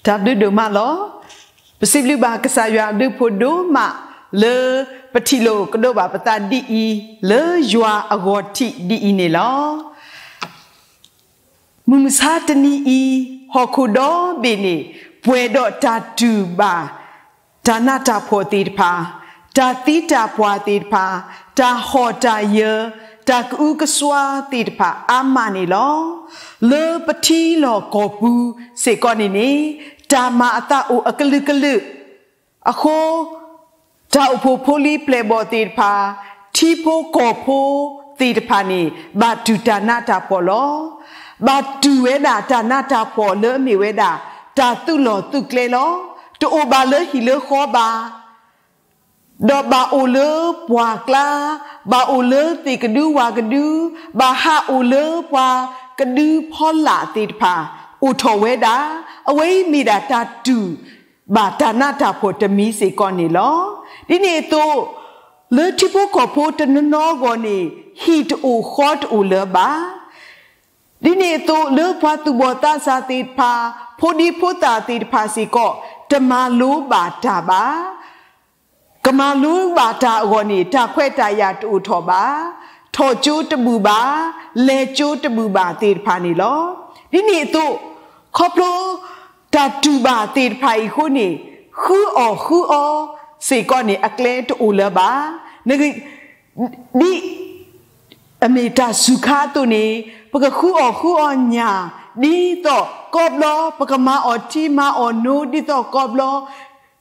တၢ်ဘျုးဒိၣ်မးလီၤ. ပစံးဘျုးဘၣ်ကစၢ်ယွၤအဘျုးဖးဒိၣ်မးလၢ ပထံၣ်လိာ်ကဒီးဘၣ်ပသးဒ်အံၤ လၢယွၤအဂီၤထံးဒ်အံၤန့ၣ်လီၤ. မုၢ်မဆါတနံၤအံၤ ဟီၣ်ခိၣ်ဒီဘ့ၣ်န့ၣ် ပှဲၤဒီးတၢ်တူၢ်ဘၣ် တၢ်နးတၢ်ဖှီၣ်သ့ၣ်တဖၣ်, တၢ်သံတၢ်ပှၢ်သ့ၣ်တဖၣ်, တၢ်ဟီၣ်တၢ်ယၢၤ, တၢ်ကအုကစွါသ့ၣ်တဖၣ်အါမးန့ၣ်လီၤ. လၢပထံလီၢ်ကီၢ်ပူၤစ့ၢ်ကီးန့ၣ်န့ၣ် တၢ်မၤအသးအိၣ်အကလုာ်ကလုာ် အဃိ တၢ်အိၣ်ဖှိၣ်ဖိလံၤပျဲၢ်ဘီၣ်သ့ၣ်တဖၣ်, ထံဖိကီၢ်ဖိသ့ၣ်တဖၣ်န့ၣ် ဘၣ်တူၢ်တၢ်နးတၢ်ဖှီၣ်လီၤ. ဘၣ်တူၢ်ဝဲဒၣ်တၢ်နးတၢ်ဖှီၣ်လၢအမ့ၢ်ဝဲဒၣ် တၢ်သုးလီၢ်သုးကျဲလီၤ. တအိၣ်ဘၣ်လၢဟံၣ်လၢဃီဘၣ် ဒီးဘၣ်အိၣ်လၢပှၢ်ကျါ, ဘၣ်အိၣ်လၢသ့ၣ်ကဒုဝၣ်ကဒု, ဘၣ်ဟးအိၣ်လၢပှၤကဒုဖီလာ်သ့ၣ်တဖၣ် အိၣ်ထီၣ်ဝဲဒၣ်, အဝဲအံၤမ့ၢ်ဒၣ်တၢ်တူၢ်ဘၣ်တၢ်နးတၢ်ဖှီၣ်တမံၤစ့ၢ်ကီးန့ၣ်လီၤ. ဒ်န့ၣ်အသိး လၢထံဖိကီၢ်ဖိတနီၤနီၤအဂီၢ်န့ၣ် ဟံၣ်တအိၣ်ဃီတအိၣ်လၢၤဘၣ်. ဒ်န့ၣ်အသိး လၢပှၤသူၣ်ဘီၣ်သးစၢ်သ့ၣ်တဖၣ်, ဖိဒံဖိသၣ်သ့ၣ်တဖၣ်စ့ၢ်ကီး တမၤလိဘၣ်တၢ်ဘၣ်. ကမၤလိဘၣ်တၢ်အဂီၢ်န့ၣ် တၢ်ခွဲးတၢ်ယာ်တအိၣ်ထီၣ်ဘၣ်, ထီၣ်ကၠိတဘူၣ်ဘၣ်, လဲၤကၠိတဘူၣ်ဘၣ်သ့ၣ်တဖၣ်န့ၣ်လီၤ. ဒ်န့ၣ်အသိး ခီဖျိတၢ်တူၢ်ဘၣ်သ့ၣ်တဖၣ်အံၤအဃိန့ၣ် ဃုအီၣ်ဃုအီစ့ၢ်ကီးန့ၣ် အကျဲတအိၣ်လၢၤဘၣ်. ဒ် အမ့ၢ်တၢ်စူၤခါအသိးန့ၣ် ပကဃုအီၣ်ဃုအီညၣ် ဒ်သိးကီဘျီ ပကမၤအီၣ်ထံမၤအီၣ်နိ ဒ်သိးကီဘျီ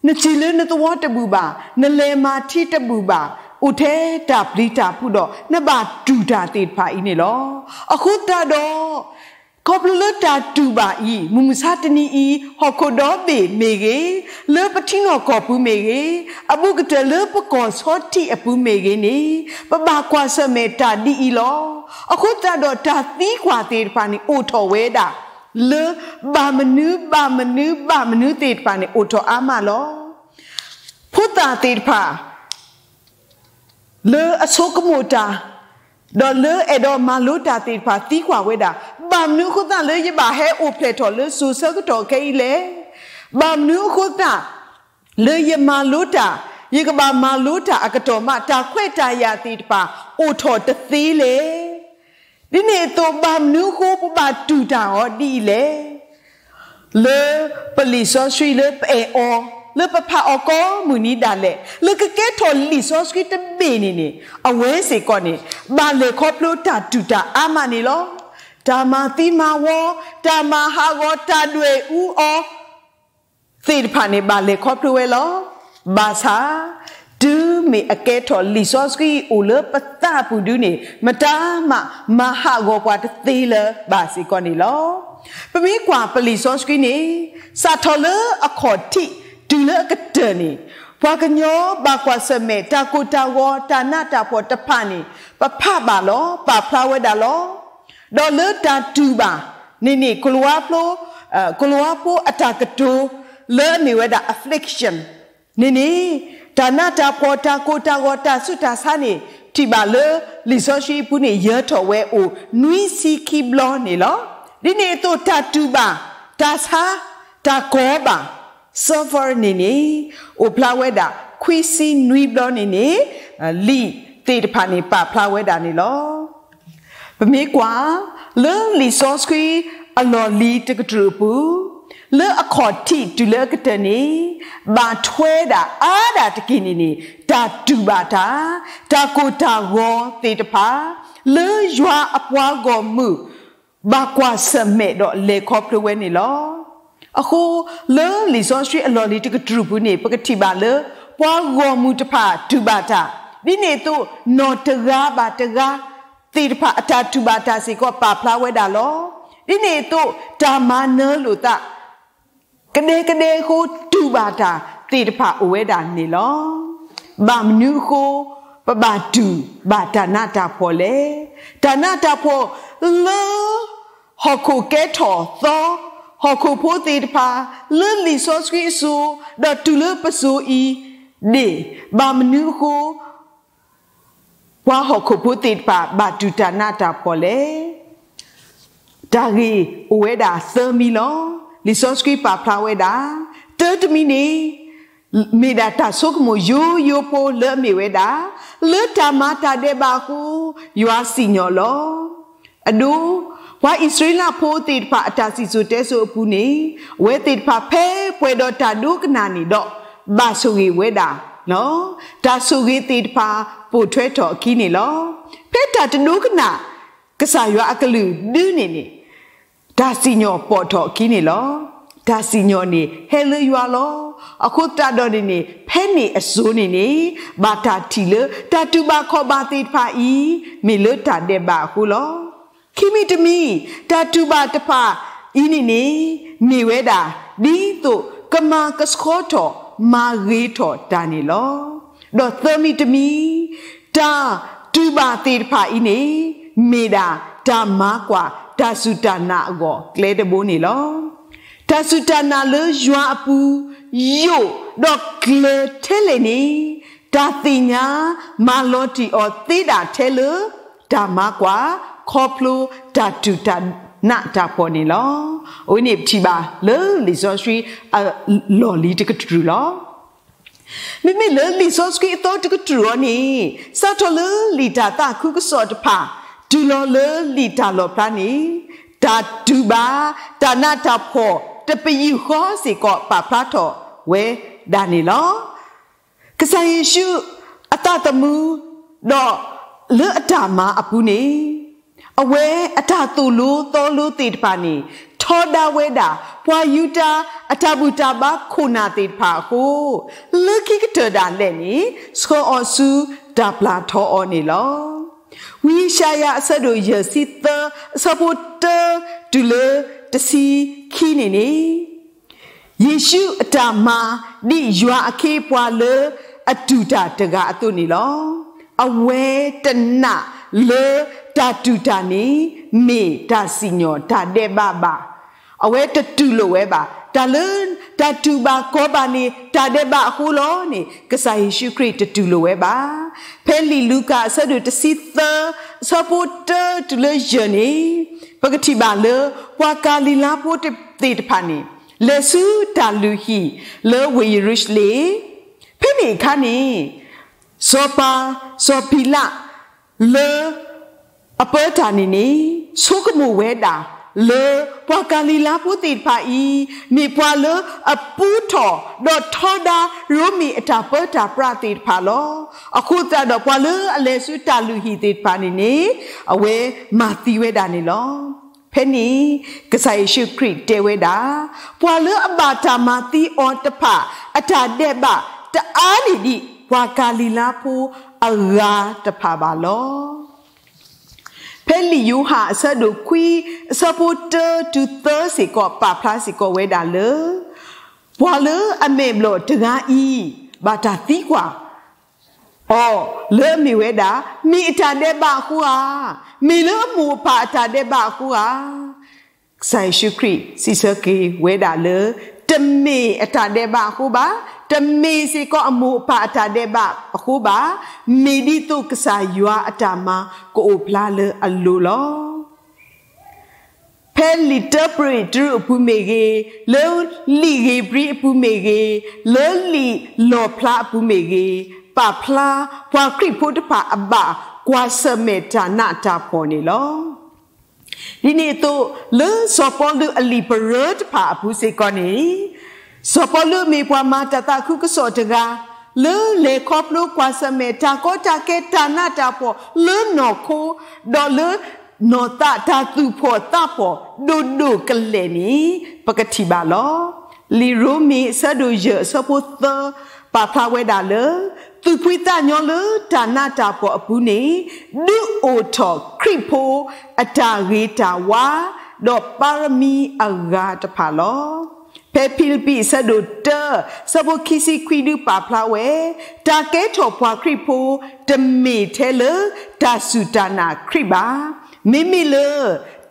နစံၣ်လၢနသဝီတဘူၣ်ဘၣ်, နလဲၤမၤထံတဘူၣ်ဘၣ်, အိၣ်ထဲတၢ်ပျံၤတၢ်ဖုးဒီး နဘၣ်တူၢ်တၢ်သ့ၣ်တဖၣ်အံၤန့ၣ်လီၤ. အဃိသတးဒီး ခီဖျိလၢတၢ်တူၢ်ဘၣ်အံၤ မုၢ်မဆါတနံၤအံၤ ဟီၣ်ခိၣ်ဒီဘ့ၣ်မ့ၢ်ဂ့ၤ, လၢပထံနီၢ်ကီၢ်ပူၤမ့ၢ်ဂ့ၤ, အဘူးကတၢၢ်လၢပကီၢ်ဆီထံးအပူၤမ့ၢ်ဂ့ၤန့ၣ် ပဘၣ်ကွၢ်ဆၢၣ်မဲာ်တၢ်ဒ်အံၤလီၤ. အဃိသတးဒီးတၢ်သံကွၢ်သ့ၣ်တဖၣ်န့ၣ် အိၣ်ထီၣ်ဝဲဒၣ် လၢဘၣ်မနုၤ ဘၣ်မနုၤ ဘၣ်မနုၤသ့ၣ်တဖၣ်န့ၣ် အိၣ်ထီၣ်အါမးလီၤ. ဖိသၣ်သ့ၣ်တဖၣ် လၢအဆိကမိၣ်တၢ်, ဒီးလၢအဲၣ်ဒိးမၤလိတၢ်သ့ၣ်တဖၣ်သံကွၢ်ဝဲဒၣ်, ဘၣ်မနုၤအဃိသတးလၢယဘၣ်ဟဲအိၣ်ဖျဲၣ်ထီၣ်လၢစိၤဆၢကတီၢ်ခဲအံၤလဲၣ်. ဘၣ်မနုၤအဃိသတး လၢယမၤလိတၢ်, ယကဘၣ်မၤလိတၢ်အကတီၢ်မး တၢ်ခွဲးတၢ်ယာ်သ့ၣ်တဖၣ်အိၣ်ထီၣ်တသ့လဲၣ်. ဒ်န့ၣ်အသိး ဘၣ်မနုၤအဃိပဘၣ်တူၢ်တၢ်အီၤဒ်အံၤလဲၣ်. လၢပလံာ်စီဆှံလၢပအဲၣ်အီၤ, လၢပဖးအီၤကိးမုၢ်နံၤဒၣ်လဲာ်, လၢကကဲထီၣ်လံာ်စီဆှံတဘ့ၣ်န့ၣ်န့ၣ် အဝဲစ့ၢ်ကီးန့ၣ် ဘၣ်လဲၤခီဖျိတၢ်တူၢ်တၢ်အါမးန့ၣ်လီၤ. တၢ်မၤသံမၤဝီ, တၢ်မၤဟးဂီၤ, တၢ်ဒွဲၣ်အူအီၤ သ့ၣ်တဖၣ်န့ၣ် ဘၣ်လဲၤခီဖျိဝဲလီၤ. ဘၣ်ဆၣ် တုၤမ့ၢ်အကဲထီၣ်လံာ်စီဆှံအံၤအိၣ်လၢပသးပူၤဒုန့ၣ် မတၤမးမၤဟးဂီၤပှၤတသ့လၢၤဘၣ်စ့ၢ်ကီးန့ၣ်လီၤ. ပမ့ၢ်ကွၢ်ပလံာ်စီဆှံန့ၣ် စးထီၣ်လၢအခီၣ်ထံးတုၤလၢအကတၢၢ်န့ၣ် ပှၤကညီဘၣ်ကွၢ်ဆၢၣ်မဲာ်တၢ်ကိၢ်တၢ်ဂီၤ တၢ်နးတၢ်ဖှီၣ်တဖၣ်န့ၣ် ပဖးဘၣ်လီၤ, ပာ်ဖျါဝဲဒၣ်လီၤ. ဒီးလၢတၢ်တူၢ်ဘၣ်န့ၣ်န့ၣ် ကလံးဝါဖိ, ကလံးဝါဖိအတၢ်ကတိၤ လၢအမ့ၢ်ဝဲဒၣ် affliction န့ၣ်န့ၣ် တၢ်နးတၢ်ဖှီၣ် တၢ်ကိၢ်တၢ်ဂီၤ တၢ်ဆူးတၢ်ဆါန့ၣ် ထံၣ်ဘၣ်လၢလံာ်စီဆှံအပူၤန့ၣ် ယၢၤထီၣ်ဝဲအိၣ်နွံဆံခံဘျီန့ၣ်လီၤ. ဒ်န့ၣ်အသိး တၢ်တူၢ်ဘၣ်, တၢ်ဆါ, တၢ်ကိးဘၣ် suffer န့ၣ်န့ၣ် အိၣ်ဖျါဝဲဒၣ်ခွံဆံနွံဘျီန့ၣ်န့ၣ် လံာ်သ့ၣ်တဖၣ်န့ၣ် ပာ်ဖျါဝဲဒၣ်န့ၣ်လီၤ. ပမ့ၢ်ကွၢ် လၢလံာ်စီဆှံအလီၢ်လံၤတကတြူၢ်အပူၤ, လၢအခီၣ်ထံးတုၤလၢအကတၢၢ်န့ၣ် ဘၣ်ထွဲဒၣ်အါဒၣ်တက့ၢ်န့ၣ်န့ၣ် တၢ်တူၢ်ဘၣ်တၢ်, တၢ်ကိၢ်တၢ်ဂီၤသ့ၣ်တဖၣ် လၢယွၤအပှၤဂီၢ်မုၢ် ဘၣ်ကွၢ်ဆၢၣ်မဲာ်ဒီးလဲၤခီဖျိဝဲန့ၣ်လီၤ. အဃိ လၢလံာ်စီဆှံအလီၢ်လံၤတကတြူၢ်ပူၤန့ၣ် ပကထံၣ်ဘၣ်လၢ ပှၤဂီၢ်မုၢ်တဖၣ်တူၢ်ဘၣ်တၢ်, ဒ်န့ၣ်အသိး နီၢ်တဂၤဘၣ်တဂၤသ့ၣ်တဖၣ် အတၢ်တူၢ်ဘၣ်တၢ်စ့ၢ်ကီးပာ်ဖျါဝဲဒၣ်လီၤ. ဒ်န့ၣ်အသိး တၢ်မၤနၢၤလိာ်သး ကဒဲကဒဲအဃိ တူၢ်ဘၣ်တၢ်သ့ၣ်တဖၣ်အိၣ်ဝဲဒၣ်န့ၣ်လီၤ. ဘၣ်မနုၤအဃိ ပဘၣ်တူၢ်ဘၣ်တၢ်နးတၢ်ဖှီၣ်လဲၣ်. တၢ်နးတၢ်ဖှီၣ်လၢ ဟီၣ်ခိၣ်ကဲထီၣ်သီ, ဟီၣ်ခိၣ်ဖိသ့ၣ်တဖၣ် လၢလံာ်စီဆှံအစိၤ ဒီးတုၤလၢပစိၤအံၤဒၣ်, ဘၣ်မနုၤအဃိ ပှၤဟီၣ်ခိၣ်ဖိသ့ၣ်တဖၣ် ဘၣ်တူၢ်တၢ်နးတၢ်ဖှီၣ်လဲၣ်. တၢ်ဂ့ၢ်အိၣ်ဝဲဒၣ်သၢမံၤလီၤ. လံာ်စီဆှံပာ်ဖျါဝဲဒၣ်, တၢတမံၤန့ၣ် မ့ၢ်ဒၣ်တၢ်ဆိကမိၣ်ယိယိဖိလၢအမ့ၢ်ဝဲဒၣ်, လၢတၢ်မၤတၢ်ဒဲးဘးအဃိ ယွၤစံၣ်ညီၣ်လီၤ. အဒိ, ပှၤအံၣ်စရ့လးဖိသ့ၣ်တဖၣ်အတၢ်စံၣ်စိၤတဲစိၤအပူၤန့ၣ်, အဝဲသ့ၣ်တဖၣ်ဖဲပှဲၤဒီးတၢ်ဒိကနၣ်န့ၣ်ဒီး ဘၣ်ဆိၣ်ဂ့ၤဝဲဒၣ်လီၤ. တၢ်ဆိၣ်ဂ့ၤသ့ၣ်တဖၣ်ပိာ်ထွဲထီၣ်အခံန့ၣ်လီၤ. ဖဲတၢ်တဒိကနၣ် ကစၢ်ယွၤအကလုၢ်ဒုန့ၣ်န့ၣ် တၢ်စံၣ်ညီၣ်ပိာ်ထီၣ်အခံန့ၣ်လီၤ. တၢ်စံၣ်ညီၣ်န့ၣ်ဟဲလၢယွၤလီၤ. အဃိသတးဒီးန့ၣ်န့ၣ် ဖဲန့ၣ်အစိၤန့ၣ်န့ၣ် ဘၣ်တၢ်ထံၣ်လၢတၢ်တူၢ်ဘၣ်ခီၣ်ဘၣ်သ့ၣ်တဖၣ်အံၤ မ့ၢ်လၢတၢ်ဒဲးဘးအဃိလီၤ. ခံမံၤတမံၤ တၢ်တူၢ်ဘၣ်တဖၣ်အံၤန့ၣ်န့ၣ် မ့ၢ်ဝဲဒၣ် ဒ်သိးကမၤကဆှီထီၣ်မၤဂ့ၤထီၣ်တၢ်န့ၣ်လီၤ. ဒီးသၢမံၤတမံၤ တၢ်တူၢ်ဘၣ်သ့ၣ်တဖၣ်အံၤန့ၣ် မ့ၢ်ဒၣ်တၢ်မၤကွၢ်တၢ်စူၢ်တၢ်နာ်အဂီၢ်ကျဲတဘိန့ၣ်လီၤ. တၢ်စူၢ်တၢ်နာ်လၢယွၤအပူၤ ယိာ်ဒီးကျၢၤထဲလဲၣ်န့ၣ် တၢ်သ့ၣ်ညါမၤလီၤတံၢ်အီၤသ့ဒၣ်ထဲလၢ တၢ်မၤကွၢ် ခီဖျိတၢ်တူၢ်တၢ်နးတၢ်ဖှီၣ်န့ၣ်လီၤ. အဝဲန့ၣ်ပထံၣ်ဘၣ်လၢလံာ်စီဆှံအလီၢ်လံၤတကတြူၢ်လီၤ. မ့မ့ၢ်လၢလံာ်စီဆှံအသီတကတြူၢ်အံၤန့ၣ် စးထီၣ်လၢလံာ်တၢ်သးခုကစီၣ်တဖၣ် တုၤလီၤလၢလံာ်တၢ်လီၣ်ဖျါန့ၣ် တၢ်တူၢ်ဘၣ် တၢ်နးတၢ်ဖှီၣ် တပယူာ်ဃီစ့ၢ်ကီးပာ်ဖျါထီၣ်ဝဲဒၣ်န့ၣ်လီၤ. ကစၢ်ယ့ၣ်ၡူးအသးသမူ ဒီးလၢအတၢ်မၤအပူၤန့ၣ် အဝဲအတၢ်သိၣ်လိသီလိသ့ၣ်တဖၣ်န့ၣ် ထီဒါဝဲဒၣ် ပှၤယူဒၤအတၢ်ဘူၣ်တၢ်ဘါခိၣ်နၢ်သ့ၣ်တဖၣ်အဃိ လၢခံကတၢၢ်ဒၣ်လဲာ်န့ၣ် ဆှၢအီၤဆူတၢ်ပျၢ်ထီအီၤန့ၣ်လီၤ. ဝံယၡါယၤအဆၢဒိၣ်ယဲၢ်ဆံသၢ အဆၢဖိတၢတုၤလၢတဆံခံန့ၣ်န့ၣ် ယ့ၣ်ၡူးအတၢ်မၤဒ်ယွၤအခ့အပှၤလၢအတူၢ်တၢ်တဂၤအသိးန့ၣ်လီၤ. အဝဲတနာ်လၢတၢ်တူၢ်တၢ်န့ၣ် မ့ၢ်တၢ်စံၣ်ညီၣ်တၢ်ဒဲးဘးဘၣ်. အဝဲတတူၢ်လိာ်ဝဲဘၣ်. တၢ်လၢတၢ်တူၢ်ဘၣ်ခီဘၣ်န့ၣ် တၢ်ဒဲးဘးအဃိလီၤန့ၣ် ကစၢ်ယ့ၣ်ၡူးခရံာ်တတူၢ်လိာ်ဝဲဘၣ်. ဖဲလံာ်လူၤကၣ်အဆၢဒိၣ်တဆံသၢ အဆၢဖိတၢတုၤလၢယဲၢ်န့ၣ် ပကထံၣ်ဘၣ်လၢ ပှၤကၤလံၤလါဖိသ့ၣ်တဖၣ်န့ၣ် လဲၤဆူတၢ်လုၢ်ဟံၣ်လၢဝ့ၢ်ယရူၤၡလ့ၣ်. ဖဲန့ၣ်အခါန့ၣ် စီၤပၤ စီၤပံၤလး လၢအပၢတၢ်န့ၣ်န့ၣ် ဆိကမိၣ်ဝဲဒၣ်လၢ ပှၤကၤလံၤလါဖိသ့ၣ်တဖၣ်အံၤ မ့ၢ်ပှၤလၢအပူထီၣ် ဒီးထီဒါရိမ့ၤအတၢ်ပၢတၢ်ပြးသ့ၣ်တဖၣ်လီၤ. အဃိသတးဒီး ပှၤလၢအလဲၤဆူတၢ်လုၢ်ဟံၣ်သ့ၣ်တဖၣ်န့ၣ်န့ၣ် အဝဲမၤသံဝဲဒၣ်န့ၣ်လီၤ. ဖဲန့ၣ် ကစၢ်ယ့ၣ်ၡူးခရံာ်တဲဝဲဒၣ်, ပှၤလၢအဘၣ်တၢ်မၤသံအီၤတဖၣ် အတၢ်ဒဲးဘးတအါန့ၢ်ဒံး ပှၤကၤလံၤလါဖိအဂၤတဖၣ်ဘၣ်လီၤ. ဖဲလံာ်ယိၤဟၣ်အဆၢဒိၣ်ခွံ အဆၢဖိတၢတုၤသၢစ့ၢ်ကီး ပာ်ဖျါစ့ၢ်ကီးဝဲဒၣ်လၢ ပှၤလၢအမဲာ်ဘျီၣ်တဂၤအံၤ ဘၣ်တၢ်သံကွၢ် အီၤလၢအမ့ၢ်ဝဲဒၣ် မ့ၢ်အတၢ်ဒဲးဘးအဃိဧါ, မ့ၢ်လၢအမိၢ်အပၢ်အတၢ်ဒဲးဘးအဃိဧါ. ကစၢ်ယ့ၣ်ၡူးခရံာ်စံးဆၢက့ၤဝဲဒၣ်လၢ တမ့ၢ်အတၢ်ဒဲးဘးအဃိဘၣ်, တမ့ၢ်စ့ၢ်ကီးအမိၢ်အပၢ်အတၢ်ဒဲးဘးအဃိဘၣ်, မ့ၢ်ဒ်သိးကစၢ်ယွၤအတၢ်မၤကအိၣ်ဖျါလၢအလိၤလီၤ. ဖဲလံာ်တၢပ့းတရူးအပူၤမ့ၢ်ဂ့ၤ, လၢလံာ်ဧ့ၤဘြံၤအပူၤမ့ၢ်ဂ့ၤ, လၢလံာ်လီၣ်ဖျါအပူၤမ့ၢ်ဂ့ၤ, ပာ်ဖျါပှၤခရံာ်ဖိတဖၣ်အဘၣ်ကွၢ်ဆၢၣ်မဲာ်တၢ်နးတၢ်ဖှီၣ်န့ၣ်လီၤ. ဒ်န့ၣ်အသိး လၢစီၤပီလူးအလံာ်ပရၢတဖၣ်အပူၤစ့ၢ်ကီးန့ၣ်, စီၤပီလူးမ့ၢ်ပှၤမၤတၢ်သးခုကစီၣ်တဂၤ လၢလဲၤခီဖျိကွၢ်ဆၢၣ်မဲာ်တၢ်ကီတၢ်ခဲတၢ်နးတၢ်ဖှီၣ်လၢနီၢ်ခိ ဒီးလၢနီၢ်သးတၢ်သူၣ်ဖှီၣ်သးဖှီၣ်ဒိၣ်ဒိၣ်ကလဲာ်န့ၣ် ပကထံၣ်ဘၣ်လီၤ. လံာ်ရိမ့ၤအဆၢဒိၣ်ယဲၢ်အဆၢဖိသၢ ပာ်ဖျါဝဲဒၣ်လၢ သူၣ်ဖှံသးညီလၢတၢ်နးတၢ်ဖှီၣ်အပူၤန့ၣ် ဒုးအိၣ်ထီၣ်ခရံာ်ဖိအတၢ်ဂ့ၤတၢ်ဝါ ဒီးပၤရမံအဂၤတဖၣ်လီၤ. ဖဲဖံလံးပံးအဆၢဒိၣ်တၢ အဆၢဖိခံဆံခွံဒုးပာ်ဖျါဝဲ, တၢ်ကဲထီၣ်ပှၤခရံာ်ဖိ တမ့ၢ်ထဲလၢတၢ်စူၢ်တၢ်နာ်ခရံာ်ဘၣ်, မ့မ့ၢ်လၢ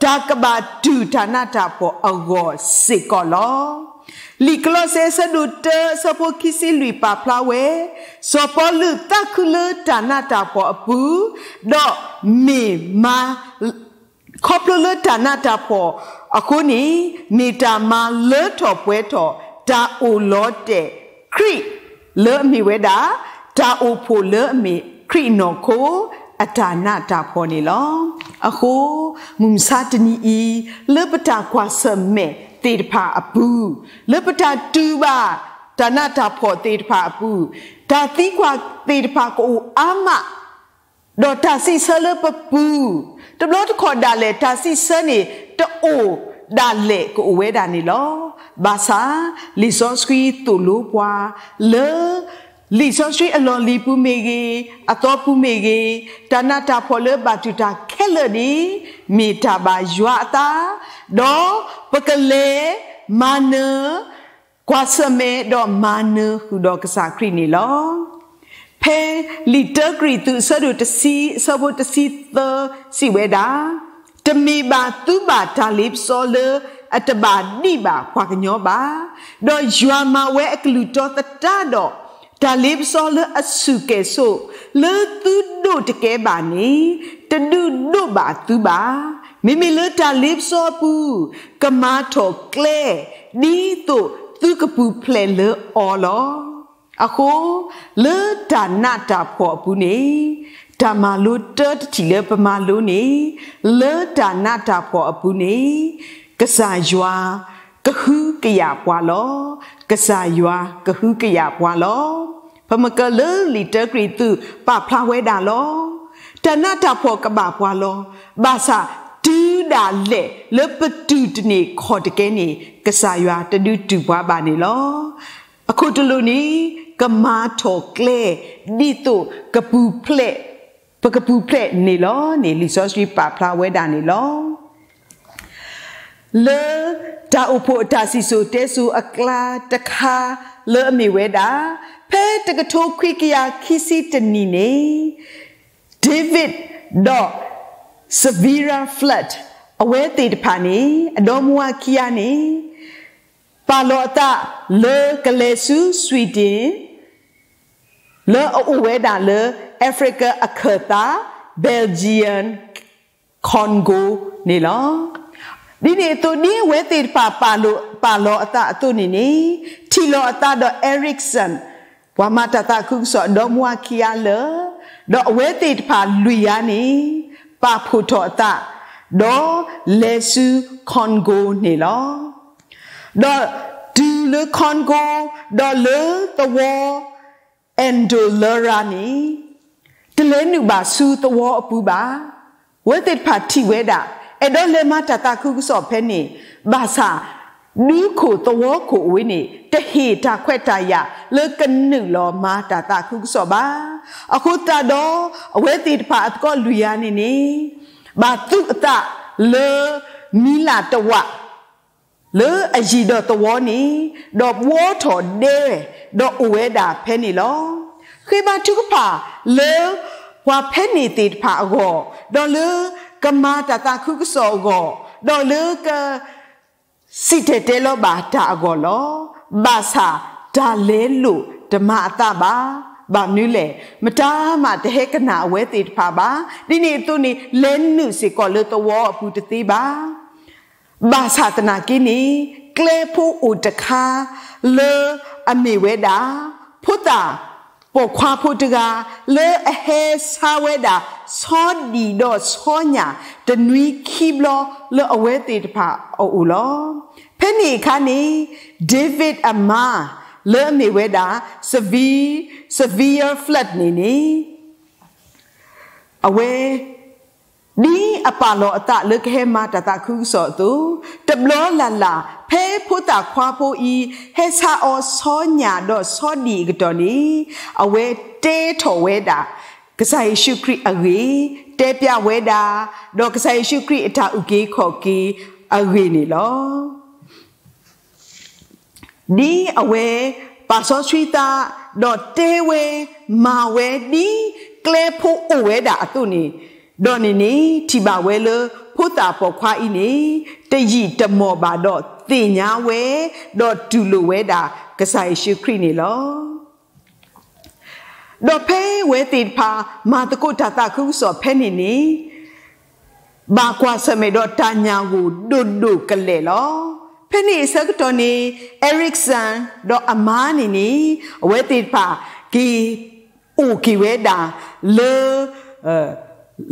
တၢ်ကဘၣ်တူၢ်တၢ်နးတၢ်ဖှီၣ်အဂီၢ်စ့ၢ်ကီးလီၤ. လံာ်ကလီးစဲအဆၢဒိၣ်တၢ အဆၢဖိခံဆံလွံၢ်ပာ်ဖျါဝဲ, စီၤပီလူးသးခုလၢတၢ်နးတၢ်ဖှီၣ်အပူၤ, ဒီးမ့ၢ်မၤ ခီဖျိလၢတၢ်နးတၢ်ဖှီၣ် အဃိန့ၣ် မ့ၢ်တၢ်မၤလၢထီၣ်ပှဲၤထီၣ် တၢ်အိၣ်လီၤတဲာ်ခရံာ် လၢအမ့ၢ်ဝဲဒၣ် တၢ်အိၣ်ဖှိၣ်လၢအမ့ၢ်ခရံာ်နီၢ်ခိအတၢ်နးတၢ်ဖှီၣ်န့ၣ်လီၤ. အဃိ မုၢ်မဆါတနံၤအံၤ လၢပတၢ်ကွၢ်ဆၢၣ်မဲာ်သ့ၣ်တဖၣ်အပူၤ, လၢပတၢ်တူၢ်ဘၣ် တၢ်နးတၢ်ဖှီၣ်သ့ၣ်တဖၣ်အပူၤ, တၢ်သံကွၢ်သ့ၣ်တဖၣ်ကအိၣ်အါမး ဒီးတၢ်စံးဆၢလၢပပူၤ, တဘျီတခီၣ်ဒၣ်လဲာ် တၢ်စံးဆၢန့ၣ် တအိၣ်ဒၣ်လဲာ်ကအိၣ်ဝဲဒၣ်န့ၣ်လီၤ. ဘၣ်ဆၣ် လံာ်စီဆှံသိၣ်လိပှၤ လၢ လံာ်စီဆှံအလီၢ်လံၤပူၤမ့ၢ်ဂ့ၤ, အသီပူၤမ့ၢ်ဂ့ၤ, တၢ်နးတၢ်ဖှီၣ်လၢဘၣ်တူၢ်တၢ်ခဲလၢာ်န့ၣ် မ့ၢ်တၢ်ဘၣ်ယွၤအသး, ဒီးပကလဲၤမၤနၢၤ ကွၢ်ဆၢၣ်မဲာ်ဒီးမၤနၢၤဃုာ်ဒီးကစၢ်ခရံာ်န့ၣ်လီၤ. ဖဲလံာ်တၢကရံၣ်သူးအဆၢဒိၣ်တဆံ အဆၢဖိတဆံသၢစံးဝဲဒၣ်, တမ့ၢ်ဘၣ်သုဘၣ်တၢ်လ့ပစီလၢအတဘၣ်ဒံးဘၣ်ပှၤကညီဘၣ်, ဒီးယွၤမၤဝဲအကလုၢ်တီသတးဒီး တၢ်လ့ပစီလၢအဆူၣ်ကဲၣ်ဆိး လၢသုဒိးတကဲဘၣ်န့ၣ် တဒုးဒိးဘၣ်သုဘၣ်. မ့မ့ၢ်လၢတၢ်လ့ပစီအပူၤ ကမၤထီၣ်ကျဲ ဒ်သိးသုကပူၤဖျဲးလၢအီၤလီၤ. အဃိ လၢတၢ်နးတၢ်ဖှီၣ်အပူၤန့ၣ် တၢ်မၤလိတၢတထံၣ်လၢပမၤလိန့ၣ် လၢတၢ်နးတၢ်ဖှီၣ်အပူၤန့ၣ် ကစၢ်ယွၤကဟုကယာ်ပှၤလီၤ. ကစၢ်ယွၤကဟုကယာ်ပှၤလီၤ. ပမ့ၢ်ကွၢ်လၢလံာ်တၢကရံၣ်သူး ပာ်ဖျါဝဲဒၣ်လီၤ. တၢ်နးတၢ်ဖှီၣ်ကဘၣ်ပှၤလီၤ. ဘၣ်ဆၣ် တုၤဒၣ်လဲာ်လၢပတူၢ်တန့ၢ်ခီၣ်တကဲန့ၣ် ကစၢ်ယွၤတဒုးတူၢ်ပှၤဘၣ်န့ၣ်လီၤ. အခိၣ်တလိၣ်န့ၣ် ကမၤထီၣ်ကျဲ ဒ်သိးကပူၤဖျဲး ပကပူၤဖျဲးန့ၣ်လီၤန့ၣ် လံာ်စီဆှံပာ်ဖျါဝဲဒၣ်န့ၣ်လီၤ. လၢတၢ်အိၣ်ဖှိၣ်အတၢ်စံၣ်စိၤတဲစိၤအကျါတခါလၢအမ့ၢ်ဝဲဒၣ် ဖဲတကထိခွံကယၤခံဆံတနံၣ်န့ၣ် David ဒီး Severe Flood အဝဲသ့ၣ်တဖၣ်န့ၣ် အဒီမါဝၤခံဂၤန့ၣ် ပာ်လီၤအသးလၢကလဲၤဆူ Sweden လၢအအိၣ်ဝဲဒၣ်လၢ Africa အခၢၣ်သး Belgian Congo န့ၣ်လီၤ. ဒ်န့ၣ်အသိး ဒ်အဝဲသ့ၣ်တဖၣ်ပာ်လီၤအသးအသိးန့ၣ်န့ၣ် ထံၣ်လီၤအသးဒီး Erickson ပှၤမၤတၢ်သးခုကစီၣ်အဒီမါဝၤခံဂၤလၢာ် ဒီးအဝဲသ့ၣ်တဖၣ်လွံၢ်ဂၤန့ၣ် ပာ်ဖှိၣ်ထီၣ်အသး ဒီးလဲၤဆူ Congo န့ၣ်လီၤ. ဒီးတုၤလၢ Congo ဒီးလၢသဝီ Ndolera န့ၣ် တလဲၤနုာ်ဘၣ်ဆူသဝီအပူၤဘၣ်. အဝဲသ့ၣ်တဖၣ်ထံၣ်ဝဲဒၣ် အဲၣ်ဒိးလဲၤမၤတၢ်သးခုကစီၣ်ဖဲန့ၣ် ဘၣ်ဆၣ် ဒူခိၣ်သဝီခိၣ်အဝဲန့ၣ် တဟ့ၣ်တၢ်ခွဲးတၢ်ယာ်လၢကနုာ်လီၤမၤတၢ်သးခုကစီၣ်ဘၣ်. အဃိသတးဒီး အဝဲသ့ၣ်တဖၣ်အသကိးလွံၢ်ဂၤန့ၣ်န့ၣ် ဘၣ်သူအသးလၢ မံၤလၢ်တဝး လၢအယံၤဒီးသဝီန့ၣ် ဒီးဘှီထီၣ်ဒဲ ဒီးအိၣ်ဝဲဒၣ်ဖဲန့ၣ်လီၤ. ဃ့ဘါထုကဖၣ်လၢ ပှၤဖဲန့ၣ်သ့ၣ်တဖၣ်အဂီၢ်, ဒီးလၢကမၤတၢ်သးခုကစီၣ်အဂီၢ်, ဒီးလၢက စံၣ်တဲၤတဲလီၤဘၣ်တၢ်အဂီၢ်လီၤ. ဘၣ်ဆၣ်တၢ်လဲလိာ်တမၤအသးဘၣ်. ဘၣ်မနုၤလဲၣ်, မတၤမးတဟဲကနၣ်အဝဲသ့ၣ်တဖၣ်ဘၣ်. ဒ်န့ၣ်အသိးန့ၣ် လဲၤနုာ်စ့ၢ်ကီးလၢသဝီအပူၤတသ့ဘၣ်. ဘၣ်ဆၣ်သနာ်က့န့ၣ် ကျဲဖိအိၣ်တခါ လၢအမ့ၢ်ဝဲဒၣ် ဖိသၣ်ပိာ်ခွါဖိတဂၤ လၢအဟဲဆါဝဲဒၣ် ဆီဒံၣ်ဒီးဆီညၣ် တနွံခံဘျီလၢအဝဲသ့ၣ်တဖၣ်အအိၣ်လီၤ. ဖဲန့ၣ်အခါန့ၣ် David အမါ လၢအမ့ၢ်ဝဲဒၣ် Severe Flood န့ၣ်န့ၣ် အဝဲ ဒ်အပာ်လီၤအသးလၢကဟဲမၤတၢ်သးခုကစီၣ်အသိး, တဘျီလၢ်လၢ် ဖဲဖိသၣ်ခွါဖိအံၤ ဟဲဆါအီၤဆီညၣ်ဒီးဆီဒံၣ်အကတီၢ်န့ၣ်, အဝဲတဲထီၣ်ဝဲဒၣ် ကစၢ်ယ့ၣ်ၡူးခရံာ်အဂ့ၢ်, တဲပျးဝဲဒၣ်, ဒီးကစၢ်ယ့ၣ်ၡူးခရံာ်အတၢ်အုၣ်က့ၤခီၣ်က့ၤအဂ့ၢ်န့ၣ်လီၤ. ဒ်အဝဲပာ်စီဆှံသး ဒီးတဲဝဲမၤဝဲ ဒ်ကျဲဖိအိၣ်ဝဲဒၣ်အသိးန့ၣ်, ဒီးန့ၣ်န့ၣ် ထံၣ်ဘၣ်ဝဲလၢဖိသၣ်ပိာ်ခွါအံၤန့ၣ် တယံာ်တမီၢ်ဘၣ်ဒီးသ့ၣ်ညါဝဲ, ဒီးတူၢ်လိာ်ဝဲဒၣ်ကစၢ်ယ့ၣ်ၡူးခရံာ်န့ၣ်လီၤ. ဒီးဖဲအဝဲသ့ၣ်တဖၣ် မၤသကိးတၢ်သးခုကစီၣ်ဖဲန့ၣ်န့ၣ်, ဘၣ်ကွၢ်ဆၢၣ်မဲာ်ဒီးတၢ်ညၣ်ဂိၢ်ဒိၣ်ဒိၣ်ကလဲာ်လီၤ. ဖဲန့ၣ်အဆၢကတီၢ်န့ၣ် Erickson ဒီးအမါန့ၣ်န့ၣ် အဝဲသ့ၣ်တဖၣ်က့ၤ အိၣ်က့ၤဝဲဒၣ်လၢ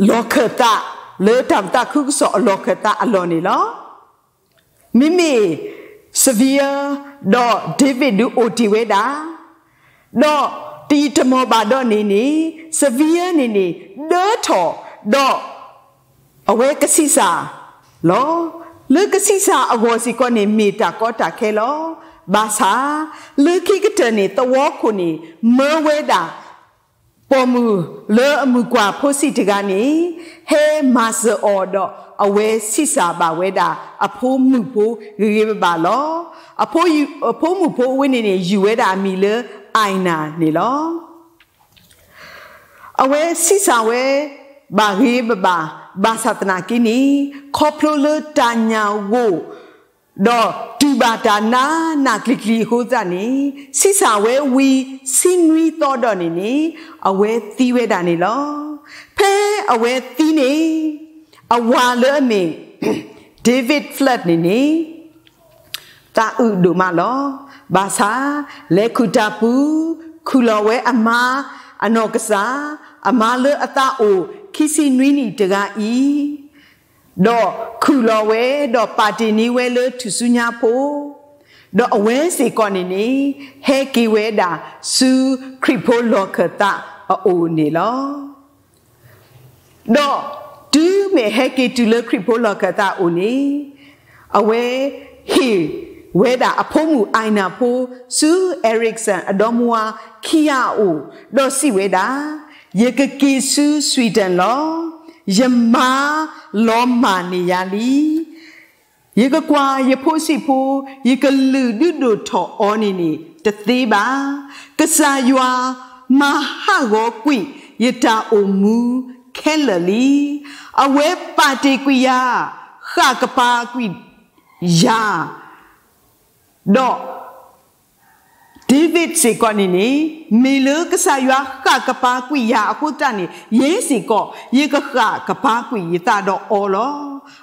လီၢ်ခၢၣ်သး လၢတၢ်ပသးခုကစီၣ်အလီၢ်ခၢၣ်သးအလီၢ်န့ၣ်လီၤ. မ့မ့ၢ် Sylvia ဒီး David ဒုးအိၣ်တ့ၢ်ဝဲဒၣ်, ဒီးတယံာ်တမီၢ်ဘၣ်ဒီးန့ၣ်န့ၣ် Sylvia န့ၣ်န့ၣ် ဒၢထီၣ်ဒီး အဝဲကဆံးစၢ်လီၤ. လၢကဆံးစၢ်အဂီၢ်စ့ၢ်ကီးန့ၣ် မ့ၢ်တၢ်ကီတၢ်ခဲလီၤ. ဘၣ်ဆၣ် လၢခံကတၢၢ်န့ၣ် သဝီခိၣ်န့ၣ် မၢဝဲဒၣ် ပိာ်မုၣ်လၢအမုၣ်ကွၢ်ဖိဆံးတဂၤန့ၣ် ဟဲမၤစၢၤအီၤဒီး အဝဲဆံးစၢ်ဘၣ်ဝဲဒၣ် အဖိမုၣ်ဖိဂ့ၤဂ့ၤဘၣ်ဘၣ်လီၤ. အဖိမုၣ်ဖိအဝဲန့ၣ်န့ၣ် ယုၢ်ဝဲဒၣ်အမံၤလၢ Ina န့ၣ်လီၤ. အဝဲဆံးစၢ်ဝဲ ဘၣ်ဂ့ၤဘၣ်ဘၣ် ဘၣ်ဆၣ်သနာ်က့န့ၣ် ခီဖျိလၢတၢ်ညၣ်ဂိၢ် ဒီးတူၢ်ဘၣ်တၢ်နးနးကျံၤကျံၤအဃိသတးန့ၣ် ဆံးစၢ်ဝဲဝံၤဆံနွံသီဒီးန့ၣ်န့ၣ် အဝဲသံဝဲဒၣ်န့ၣ်လီၤ. ဖဲအဝဲသံန့ၣ် အဝၤလၢအမ့ၢ် David Flood န့ၣ်န့ၣ် သးအုးဒိၣ်မးလီၤ. ဘၣ်ဆၣ် လဲၤခူၣ်တၢ်ပူၤ ခူၣ်လီၤဝဲအမါ အနီၢ်ကစၢ်, အမါလၢအသးအိၣ်ခံဆံနွံနံၣ်တဂၤအံၤ ဒီးခူၣ်လီၤဝဲ ဒီးပာ်တ့ၢ်န့ၢ်ဝဲလၢထူၣ်စုညါဖိ, ဒီးအဝဲစ့ၢ်ကီးန့ၣ်န့ၣ် ဟဲက့ၤဝဲဒၣ်ဆူခရံာ်ဖိလီၢ်ခၢၣ်သးအအိၣ်န့ၣ်လီၤ. ဒီးတုၤမ့ၢ်ဟဲက့ၤတုၤလၢခရံာ်ဖိလီၢ်ခၢၣ်သးအအိၣ်န့ၣ် အဝဲဟ့ၣ်ဝဲဒၣ်အဖိမုၣ် Ina ဖိ ဆူ Erickson အဒီမါဝၤခံဂၤအအိၣ်, ဒီးစံးဝဲဒၣ်, ယကက့ၤဆူ Sweden လီၤ. ယမါလီၤမၢ်န့ၢ်ယၤလံ. ယကကွၢ်ယဖိဆံးဖိ, ယကလုၢ်ဒုးဒိၣ်ထီၣ်အီၤန့ၣ်န့ၣ် တသ့ဘၣ်. ကစၢ်ယွၤမၤဟးဂီၤကွံာ်ယတၢ်အိၣ်မူခဲလၢာ်လံ. အဝဲပာ်တ့ၢ်ကွံာ်ယၤ, ဃၣ်ကပၤကွံာ်ယၤ, ဒီး David စ့ၢ်ကီးန့ၣ်န့ၣ် မ့ၢ်လၢကစၢ်ယွၤဃၣ်ကပၤကွံာ်ယၤအဃိသတးန့ၣ် ယဲစ့ၢ်ကီး ယကဃၣ်ကပၤကွံာ်ယသးဒီးအီၤလီၤ.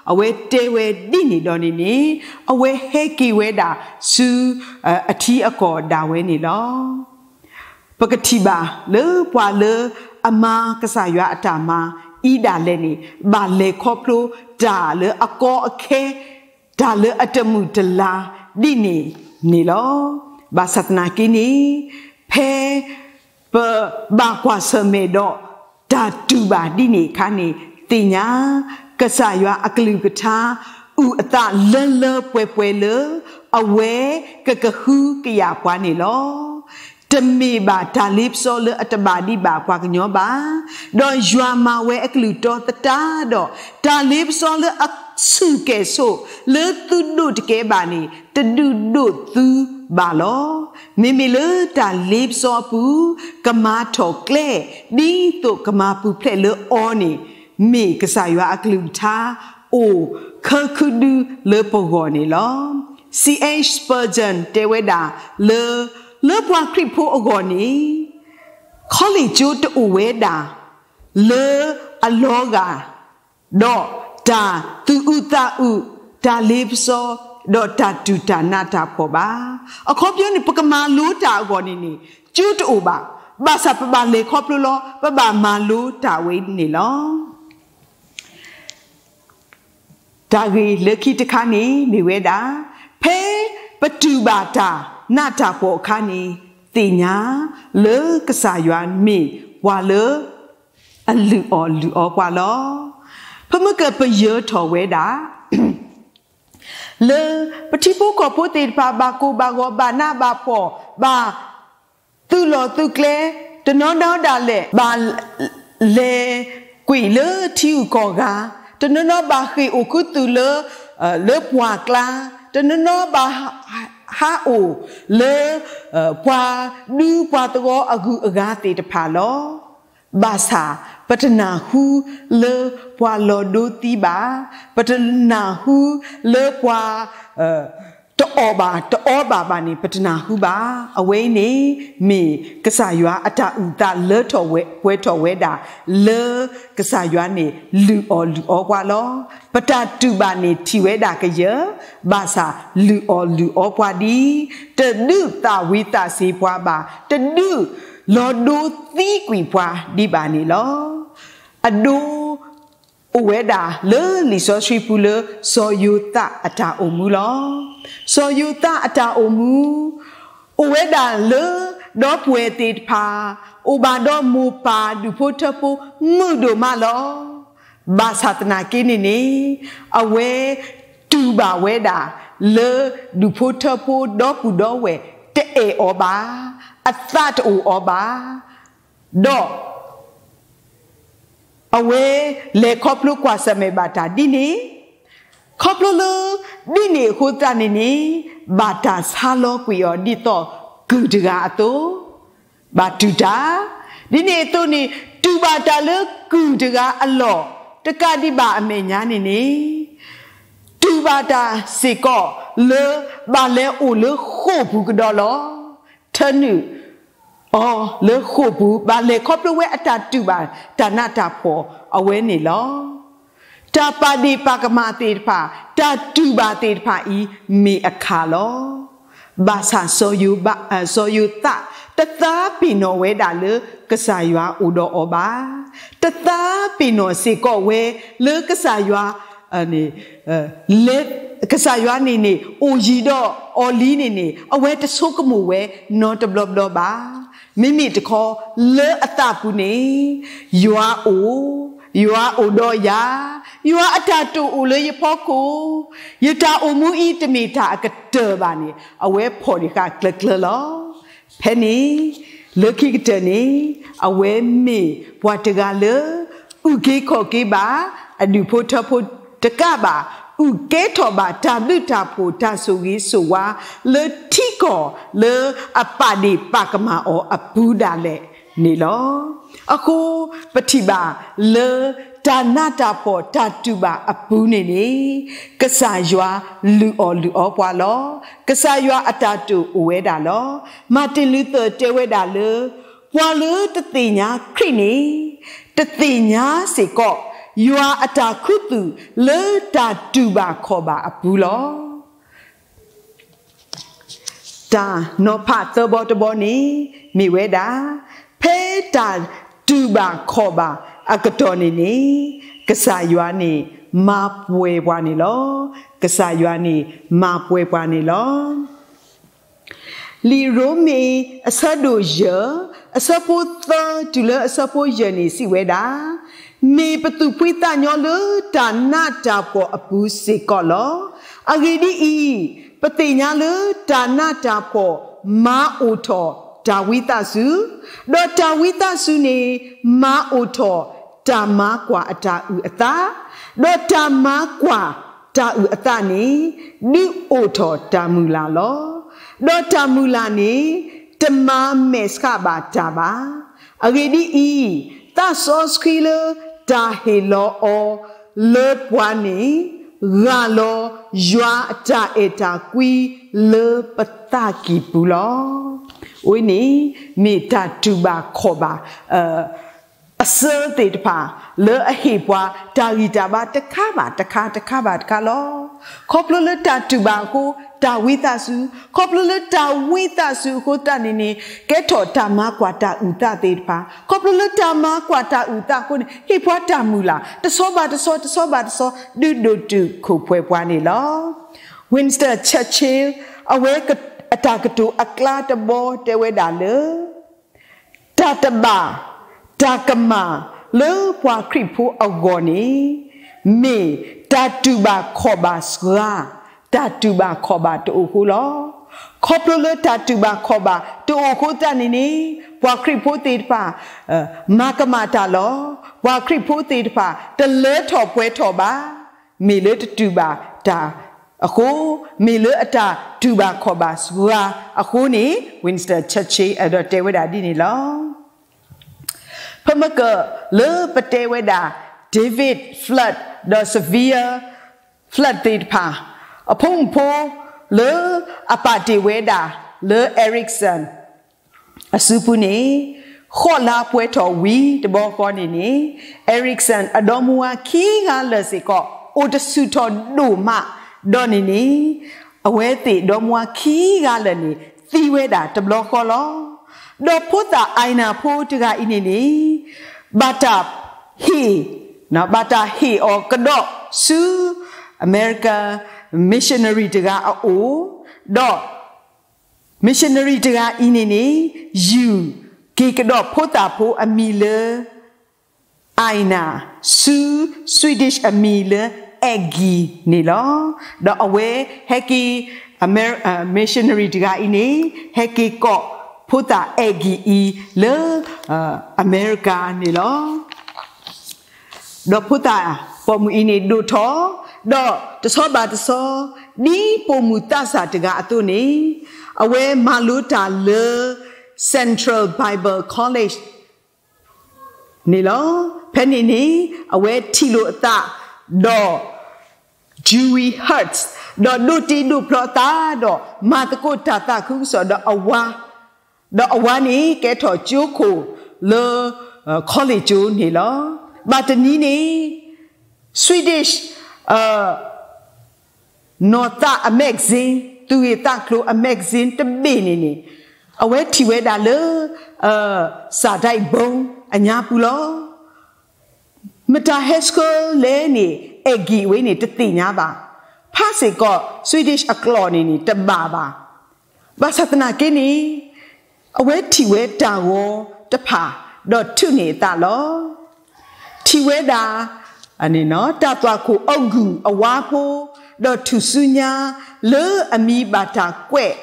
အဝဲတဲဝဲဒ်န့ၣ်ဒီးန့ၣ်န့ၣ် အဝဲဟဲက့ၤဝဲဒၣ်ဆူ အထံအကီၢ်ဒၣ်ဝဲန့ၣ်လီၤ. ပကထံၣ်ဘၣ်လၢပှၤလၢအမၤကစၢ်ယွၤအတၢ်မၤအံၤဒၣ်လဲာ်န့ၣ် ဘၣ်လဲၤခီဖျိတၢ်လၢအကီအခဲ တၢ်လၢအတမုာ်တလၤဒ်န့ၣ်န့ၣ်လီၤ. ဘၣ်ဆၣ်သနာ်က့န့ၣ် ဖဲပဘၣ်ကွၢ်ဆၢၣ်မဲာ်ဒီးတၢ်တူၢ်ဘၣ်ဒ်န့ၣ်အခါန့ၣ် သ့ၣ်ညါ ကစၢ်ယွၤအကလုၢ်ကထါ အုၣ်အသးလၢလၢပှဲၤပှဲၤလၢ အဝဲကကဟုကယာ်ပှၤန့ၣ်လီၤ. တမ့ၢ်ဘၣ်တၢ်လ့ပစီလၢအတဘၣ်ဒံးဘၣ်ပှၤကညီဘၣ်, ဒီးယွၤမၤဝဲအကလုၢ်တီသတးဒီး တၢ်လ့ပစီလၢအဆူၣ်ကဲၣ်ဆိးလၢသုဒိးတကဲဘၣ်န့ၣ် တဒုးဒိးသုဘၣ်လီၤ. မ့မ့ၢ်လၢတၢ်လ့ပစီအပူၤ ကမၤထီၣ်ကျဲ ဒ်သိးကမၤပူၤဖျဲးလၢအီၤန့ၣ် မ့ၢ်ကစၢ်ယွၤအကလုၢ်ကထါ အိၣ်ခၢခုဒုလၢပဂီၢ်န့ၣ်လီၤ. C H Spurgeon တဲဝဲဒၣ်လၢ လၢပှၤခရံာ်ဖိအဂီၢ်န့ၣ် ခီလ့ၣ်ကၠိတအိၣ်ဝဲဒၣ် လၢအလီၤဂာ် ဒီးတၢ်သူၣ်အုးသးအုး, တၢ်လ့ပစီ, ဒီးတၢ်တူၢ်တၢ်နးတၢ်ဖှီၣ်ဘၣ်. အခီပညီန့ၣ် ပကမၤလိတၢ်အဂီၢ်န့ၣ်န့ၣ် ကၠိတအိၣ်ဘၣ်. ဘၣ်ဆၣ်ပဘၣ်လဲၤခီဖျိလီၤ. ပဘၣ်မၤလိတၢ်ဝဲန့ၣ်လီၤ. တၢ်ဂ့ၢ်လၢခံတခါန့ၣ်မ့ၢ်ဝဲဒၣ်, ဖဲပတူၢ်ဘၣ်တၢ်နးတၢ်ဖှီၣ်အခါန့ၣ် သ့ၣ်ညါ လၢကစၢ်ယွၤမ့ၢ်ပှၤလၢ အလုၢ်အီၣ်လုၢ်အီပှၤလီၤ. ပမ့ၢ်ကပယၢၤထီၣ်ဝဲဒၣ် လၢပထံဖိကီၢ်ဖိသ့ၣ်တဖၣ် ဘၣ်ကိၢ်ဘၣ်ဂီၤ ဘၣ်နးဘၣ်ဖှီၣ်, ဘၣ်သုးလီၢ်သုးကျဲ, တနီၤနီၤဒၣ်လဲာ် ဘၣ်လဲၤကွံာ်လၢထံဂုၤကီၢ်ဂၤ, တနီၤနီၤဘၣ်ဃ့ၢ်အိၣ်ခူသူၣ်လၢ လၢပှၢ်ကျါ, တနီၤနီၤဘၣ်ဟးအိၣ်လၢ ပှၤဒူပှၤသဝီအဂုၤအဂၤသ့ၣ်တဖၣ်လီၤ. ဘၣ်ဆၣ် ပတနၢ်ဟူလၢပှၤလီၤဒိသံဘၣ်, ပတနၢ်ဟူလၢပှၤ တအီၣ်ဘၣ်တအီဘၣ်ဘၣ်န့ၣ် ပတနၢ်ဟူဘၣ်. အဝဲအံၤန့ၣ် မ့ၢ်ကစၢ်ယွၤအတၢ်အုၣ်သးလၢထီၣ်ဝဲပှဲၤထီၣ်ဝဲဒၣ် လၢကစၢ်ယွၤန့ၣ်လုၢ်အီၣ်လုၢ်အီပှၤလီၤ. ပတၢ်တူၢ်ဘၣ်န့ၣ်ထံၣ်ဝဲဒၣ်ကယၢၢ်, ဘၣ်ဆၣ်လုၢ်အီၣ်လုၢ်အီပှၤဒ် တဒုးသၣ်ဝံၤသၣ်စ့ၤပှၤဘၣ်, တဒုးလီၤဒိသံကွံာ်ပှၤဒံးဘၣ်န့ၣ်လီၤ. အဒိ အိၣ်ဝဲဒၣ်လၢလံာ်စီဆှံပူၤလၢ စီၤယိၤသးအတၢ်အိၣ်မူလီၤ. စီၤယိၤသးအတၢ်အိၣ်မူ အိၣ်ဝဲဒၣ်လၢ ဒီပုၢ်ဝဲၢ်သ့ၣ်တဖၣ် အိၣ်ဘၣ်ဒီးမိၢ်ပၢ်ဒူၣ်ဖိထၢဖိမုာ်ဒိၣ်မးလီၤ. ဘၣ်ဆၣ်သနာ်က့န့ၣ်န့ၣ် အဝဲတူၢ်ဘၣ်ဝဲဒၣ်လၢ ဒူၣ်ဖိထၢဖိဒီပုၢ်ဒီဝဲၢ်တအဲၣ်အီၤဘၣ်, အသးတအိၣ်အီၤဘၣ်, ဒီး အဝဲလဲၤခီဖျိကွၢ်ဆၢၣ်မဲာ်ဘၣ်တၢ်ဒ်န့ၣ်, ခီဖျိလၢ ဒ်န့ၣ်အဃိသတးန့ၣ်န့ၣ် ဘၣ်တၢ်ဆါလီၤကွံာ်အီၤဒ်သိးကုၢ်တဂၤအသိး, ဘၣ်တူၢ်တၢ်, ဒ်န့ၣ်အသိးန့ၣ် တူၢ်ဘၣ်တၢ်လၢကုၢ်တဂၤအလီၢ် တကးဒံးဘၣ်အမဲာ်ညါန့ၣ်န့ၣ် တူၢ်ဘၣ်တၢ်စ့ၢ်ကီးလၢ ဘၣ်လဲၤအိၣ်လၢဃိာ်ပူၤကဒီးလီၤ. ထၢနုာ်အီၤလၢဃိာ်ပူၤ ဘၣ်လဲၤခီဖျိဝဲအတၢ်တူၢ်ဘၣ်တၢ်နးတၢ်ဖှီၣ်အဝဲန့ၣ်လီၤ. တၢ်ပာ်ဒ့ၣ်ပာ်ကမၣ်သ့ၣ်တဖၣ် တၢ်တူၢ်ဘၣ်သ့ၣ်တဖၣ်အံၤ မ့ၢ်အခါလီၤ. ဘၣ်ဆၣ်စီၤယိၤဘး စီၤယိၤသး တသးပ့ၤနီၣ်ဝဲဒၣ်လၢ ကစၢ်ယွၤအိၣ်ဒီးအီၤဘၣ်. တသးပ့ၤနီၣ်စ့ၢ်ကီးဝဲလၢကစၢ်ယွၤ လဲၤ ကစၢ်ယွၤန့ၣ်န့ၣ် အိၣ်ယံၤဒီးအီၤလံန့ၣ်န့ၣ် အဝဲတဆိကမိၣ်ဝဲနီတဘျီဘျီဘၣ်. မ့မ့ၢ်တခီလၢအသးပူၤန့ၣ် ယွၤအိၣ်, ယွၤအိၣ်ဒီးယၤ, ယွၤအတၢ်တိာ်အိၣ်လၢယဖီခိၣ်, ယတၢ်အိၣ်မူအံၤတမ့ၢ်တၢ်အကတၢၢ်ဘၣ်န့ၣ် အဝဲဖီၣ်ဒံးဃာ်ကျၢၤကျၢၤလီၤ. ဖဲန့ၣ် လၢခံကတၢၢ်န့ၣ် အဝဲမ့ၢ်ပှၤတဂၤလၢ အုၣ်က့ၤခီၣ်က့ၤဘၣ် အဒူၣ်ဖိထၢဖိတကးဘၣ်, အုၣ်ကဲထီၣ်ဘၣ်တၢ်ဘျုးတၢ်ဖှိၣ်တၢ်ဆိၣ်ဂ့ၤဆိၣ်ဝါ လၢထံကီၢ်လၢအပာ်ဒ့ၣ်ပာ်ကမၣ်အီၤအပူၤဒၣ်လဲာ်န့ၣ်လီၤ. အဃိပထံၣ်ဘၣ်လၢ တၢ်နးတၢ်ဖှီၣ်တၢ်တူၢ်ဘၣ်အပူၤန့ၣ်န့ၣ် ကစၢ်ယွၤလုၢ်အီၣ်လုၢ်အီပှၤလီၤ. ကစၢ်ယွၤအတၢ်တိာ်အိၣ်ဝဲဒၣ်လီၤ. မၤတ့ၢ်လူးသၢၣ်တဲဝဲဒၣ်လၢ ပှၤလၢတသ့ၣ်ညါခရံာ်န့ၣ် တသ့ၣ်ညါစ့ၢ်ကီး ယွၤအတၢ်ခူသူၣ်လၢတၢ်တူၢ်ဘၣ်ခီၣ်ဘၣ်အပူၤလီၤ. တၢ်နီၤဖးသၢဘီတဘီန့ၣ် မ့ၢ်ဝဲဒၣ် ဖဲတၢ်တူၢ်ဘၣ်ခီၣ်ဘၣ်အကတီၢ်န့ၣ်န့ၣ် ကစၢ်ယွၤန့ၣ်မၤပှဲၤပှၤန့ၣ်လီၤ. ကစၢ်ယွၤန့ၣ်မၤပှဲၤပှၤန့ၣ်လီၤ. လံာ်ရိမ့ၤအဆၢဒိၣ်ယဲၢ် အဆၢဖိသၢတုၤလၢအဆၢဖိယဲၢ်န့ၣ်စံးဝဲဒၣ်, မ့ၢ်ပသူၣ်ဖှံသးညီလၢတၢ်နးတၢ်ဖှီၣ်အပူၤစ့ၢ်ကီးလီၤ. အဂ့ၢ်ဒ်အံၤ, ပသ့ၣ်ညါလၢတၢ်နးတၢ်ဖှီၣ်မၤအိၣ်ထီၣ်တၢ်ဝံသးစူၤ, ဒီးတၢ်ဝံသးစူၤန့ၣ် မၤအိၣ်ထီၣ်တၢ်မၤကွၢ်အတၢ်အုၣ်အသး, ဒီးတၢ်မၤကွၢ်တၢ်အုၣ်အသးန့ၣ် ဒုးအိၣ်ထီၣ်တၢ်မုၢ်လၢ်လီၤ. ဒီးတၢ်မုၢ်လၢ်န့ၣ် တမၤမဲာ်ဆှးဘၣ်တၢ်ဘၣ်. အဂ့ၢ်ဒ်အံၤ, သးစီဆှံလၢတၢ်ဟ့ၣ်လီၤအီၤလၢပှၤန့ၣ် ဂၢ်လီၤယွၤအတၢ်အဲၣ်တၢ်ကွံလၢပသးကံၢ်ပူၤလီၤ. အဝဲန့ၣ် မ့ၢ်တၢ်တူၢ်ဘၣ်ခီၣ်ဘၣ် အဆၢသ့ၣ်တဖၣ် လၢအဟ့ၣ်ပှၤတၢ်ဂံၢ်တၢ်ဘါတခါဘၣ်တခါ တခါဘၣ်တခါလီၤ. ခီဖျိလၢတၢ်တူၢ်ဘၣ်အဃိ တၢ်ဝံသးစူၤ, ခီဖျိလၢတၢ်ဝံသးစူၤအဃိသတးန့ၣ်န့ၣ် ကဲထီၣ်တၢ်မၤကွၢ်တၢ်အုၣ်သးသ့ၣ်တဖၣ်, ခီဖျိလၢတၢ်မၤကွၢ်တၢ်အုၣ်သးအဃိန့ၣ် ဟ့ၣ်ပှၤတၢ်မုၢ်လၢ် တဆီဘၣ်တဆီ တဆီဘၣ်တဆီ ဒုးဒိၣ်တုာ်ခိၣ်ပှဲၤပှၤန့ၣ်လီၤ. Winston Churchill အဝဲအတၢ်ကတိၤအကျါတဘီတဲဝဲဒၣ်လၢ တၢ်တဘၣ် တၢ်ကမၣ်လၢပှၤခရံာ်ဖိအဂီၢ်န့ၣ် မ့ၢ်တၢ်တူၢ်ဘၣ်ခီၣ်ဘၣ်စှၤ တၢ်တူၢ်ဘၣ်ခီၣ်ဘၣ်တအိၣ်အဃိလီၤ. ခီဖျိလၢတၢ်တူၢ်ဘၣ်ခီၣ်ဘၣ်တအိၣ်အဃိသတးန့ၣ်န့ၣ် ပှၤခရံာ်ဖိသ့ၣ်တဖၣ် မၤကမၣ်တၢ်လီၤ. ပှၤခရံာ်ဖိသ့ၣ်တဖၣ် တလၢထီၣ်ပှဲၤထီၣ်ဘၣ်. မ့ၢ်လၢတတူၢ်ဘၣ်တၢ်အဃိ, မ့ၢ်လၢအတၢ်တူၢ်ဘၣ်ခီၣ်ဘၣ်စှၤအဃိန့ၣ် Winston Churchill အဲၣ်ဒိးတဲဝဲဒၣ်ဒ်န့ၣ်လီၤ. ဖဲမ့ၢ်ကလၢပတဲဝဲဒၣ် David Flood ဒီး Sylvia Flood သ့ၣ်တဖၣ် အဖိမုၣ်ဖိ လၢအပာ်တ့ၢ်ဝဲဒၣ်လၢ Erickson အစုပူၤန့ၣ် ဃိးလါပှဲၤထီၣ်ဝံၤတဘျီဃီန့ၣ်န့ၣ် Erickson အဒီမါဝၤခံဂၤလၢာ်စ့ၢ်ကီး အိၣ်တဆူၣ်ထီၣ်ဒိၣ်မး ဒီးန့ၣ်န့ၣ် အဝဲသ့ၣ်ဒီမါဝၤခံဂၤလၢာ်န့ၣ် သံဝဲဒၣ်တဘျီဃီလီၤ. ဒီးဖိသၣ် Aina ဖိတဂၤအံၤန့ၣ်န့ၣ် ဘၣ်တၢ်ဟ့ၣ် ဘၣ်တၢ်ဟ့ၣ်အီၤကဒီးဆူ American missionary တဂၤအအိၣ်, ဒီး missionary တဂၤအံၤန့ၣ်န့ၣ် ယူၢ်က့ၤကဒီးဖိသၣ်ဖိအမံၤလၢ Aina ဆူ Swedish အမံၤလၢ Aggie န့ၣ်လီၤ. ဒီးအဝဲဟဲက့ၤ Amer- အ missionary တဂၤအံၤန့ၣ် ဟဲက့ၤကိးဖိသၣ်အဲၣ်ဂံၢ်အံၤလၢ အမဲရကၤန့ၣ်လီၤ. ဒီးဖိသၣ်ပိာ်မုၣ်အံၤန့ၣ်ဒိၣ်ထီၣ်, ဒီးတဆီဘၣ်တဆီ ဒ်ပိာ်မုၣ်သးစၢ်တဂၤအသိးန့ၣ် အဝဲမၤလိတၢ်လၢ Central Bible College န့ၣ်လီၤ. ဖဲန့ၣ်န့ၣ် အဝဲထံၣ်လိာ်အသးဒီး Julie Hertz ဒီးဒိးတ့ဒိးဖျီအသးဒီး မၤသကိးတၢ်သးခုကစီၣ်ဒီးအဝၤ, ဒီးအဝၤန့ၣ် ကဲထီၣ်ကၠိခိၣ်လၢ college ကၠိန့ၣ်လီၤ. ဘၣ်တနံၤန့ၣ် Swedish နီၢ်သးအ magazine သူၣ်ဂ့ၢ်သးကျိၤအ magazine တဘ့ၣ်န့ၣ်န့ၣ် အဝဲထံၣ်ဝဲဒၣ်လၢ စးဒံးဘိအညါပူၤလီၤ. မတၤဟဲဆှၢလဲၣ်န့ၣ် အဲၣ်ဂံၢ်ဝဲန့ၣ်တသ့ၣ်ညါဘၣ်. ဖးစ့ၢ်ကီး Swedish အကျိာ်န့ၣ်န့ၣ် တဘၣ်ဘၣ်. ဘၣ်ဆၣ်သနာ်က့န့ၣ် အဝဲထံၣ်ဝဲတၢ်ဂီၤတဖၣ် ဒီးထုးန့ၢ်အသးလီၤ. ထံၣ်ဝဲဒၣ် တၢ်သွၣ်ခိၣ်အီၣ်ဂုၢ်အဝါဖိ ဒီးထူၣ်စုညါလၢအမံၤဘၣ်တၢ်ကွဲး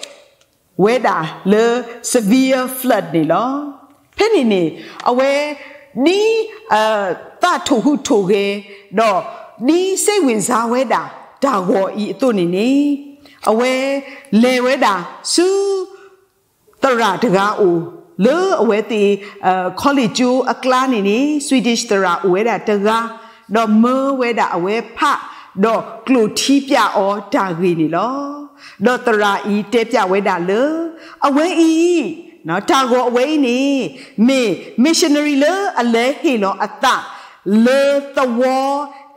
ဝဲဒၣ်လၢ severe flood န့ၣ်လီၤ. ဖဲန့ၣ်န့ၣ် အဝဲ ဒ် သးထိၣ်ဟူးထိၣ်ဂဲၤ ဒီး ဒ်စိတ်ဝင်စား ဝဲဒၣ်တၢ်ဂီၤအံၤအသိးန့ၣ်န့ၣ် အဝဲ လဲၤဝဲဒၣ်ဆူ သရၣ်တဂၤအအိၣ် လၢအဝဲသ့ၣ် college ကၠိအကျါန့ၣ်န့ၣ် Swedish သရၣ်အိၣ်ဝဲဒၣ်တဂၤ ဒီးမၢဝဲဒၣ်အဝဲဖး ဒီးကျိၣ်ထံပျးအီၤတၢ်ဂ့ၢ်န့ၣ်လီၤ. ဒီးသရၣ်အံၤတဲပျးဝဲဒၣ်လၢ အဝဲအံၤ တၢ်ဂီၤအဝဲအံၤန့ၣ် မ့ၢ် missionary လၢအလဲၤဟ့ၣ်လီၤအသး လၢသဝီ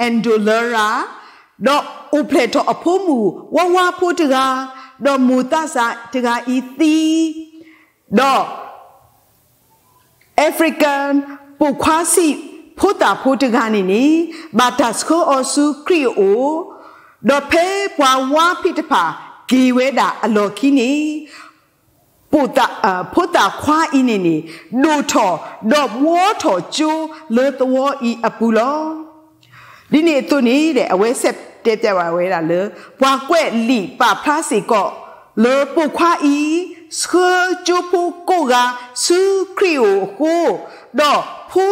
Andorra ဒီးအိၣ်ဖျဲၣ်ထီၣ်အဖိမုၣ်ဝါဝါဖိတဂၤ ဒီးမိၢ်သးစၢ်တဂၤအံၤသံ ဒီး African ပိာ်ခွါဆံးဖိသၣ်ဖိတဂၤန့ၣ်န့ၣ် ဘၣ်တၢ်ဆှၢအီၤဆူခရံာ်အအိၣ်, ဒီးဖဲပှၤဝါဖံးတဖၣ်က့ၤဝဲဒၣ်အလီၢ်ခံန့ၣ် ဖိသၣ်ခွါအံၤန့ၣ်န့ၣ် ဒိၣ်ထီၣ်ဒီးဘှီထီၣ်ကၠိလၢသဝီအံၤအပူၤလီၤ. ဒ်န့ၣ်အသိးန့ၣ် အဝဲဆဲးတဲပျးဝဲဒၣ်လၢ ပှၤကွဲးလံာ်ပာ်ဖျါစ့ၢ်ကီး လၢပိာ်ခွါအံၤ ဆှၢကၠိဖိကိးဂၤဆူခရံာ်အအိၣ်အဃိ, ဒီးဖိ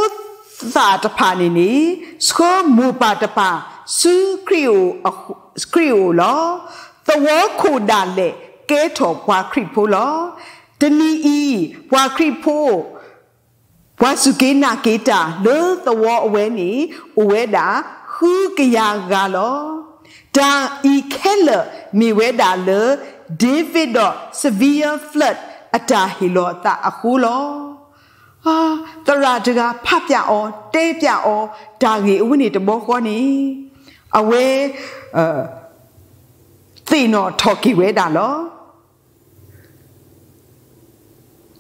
သၣ်တဖၣ်န့ၣ်န့ၣ် ဆှၢမိၢ်ပၢ်တဖၣ်ဆူခရံာ်အအိၣ်လီၤ. သဝီခိၣ်ဒၣ်လဲာ်ကဲထီၣ်ပှၤခရံာ်ဖိလီၤ. တနံၤအံၤ ပှၤခရံာ်ဖိ ပှၤစူၢ်က့ၤနာ်က့ၤတၢ်လၢသဝီအဝဲန့ၣ် အိၣ်ဝဲဒၣ်ဃုကယၤဂၤလီၤ. တၢ်အံၤခဲလၢာ်မ့ၢ်ဝဲဒၣ်လၢ David ဒီး Severe Flood အတၢ်ဟ့ၣ်လီၤအသးအဃိလီၤ. သရၣ်တဂၤဖးပျးအီၤ တဲပျးအီၤ တၢ်ဂ့ၢ်အဝဲန့ၣ်တဘျီဃီန့ၣ် အဝဲ သ့ၣ်နီၣ်ထီၣ်က့ၤဝဲဒၣ်လီၤ.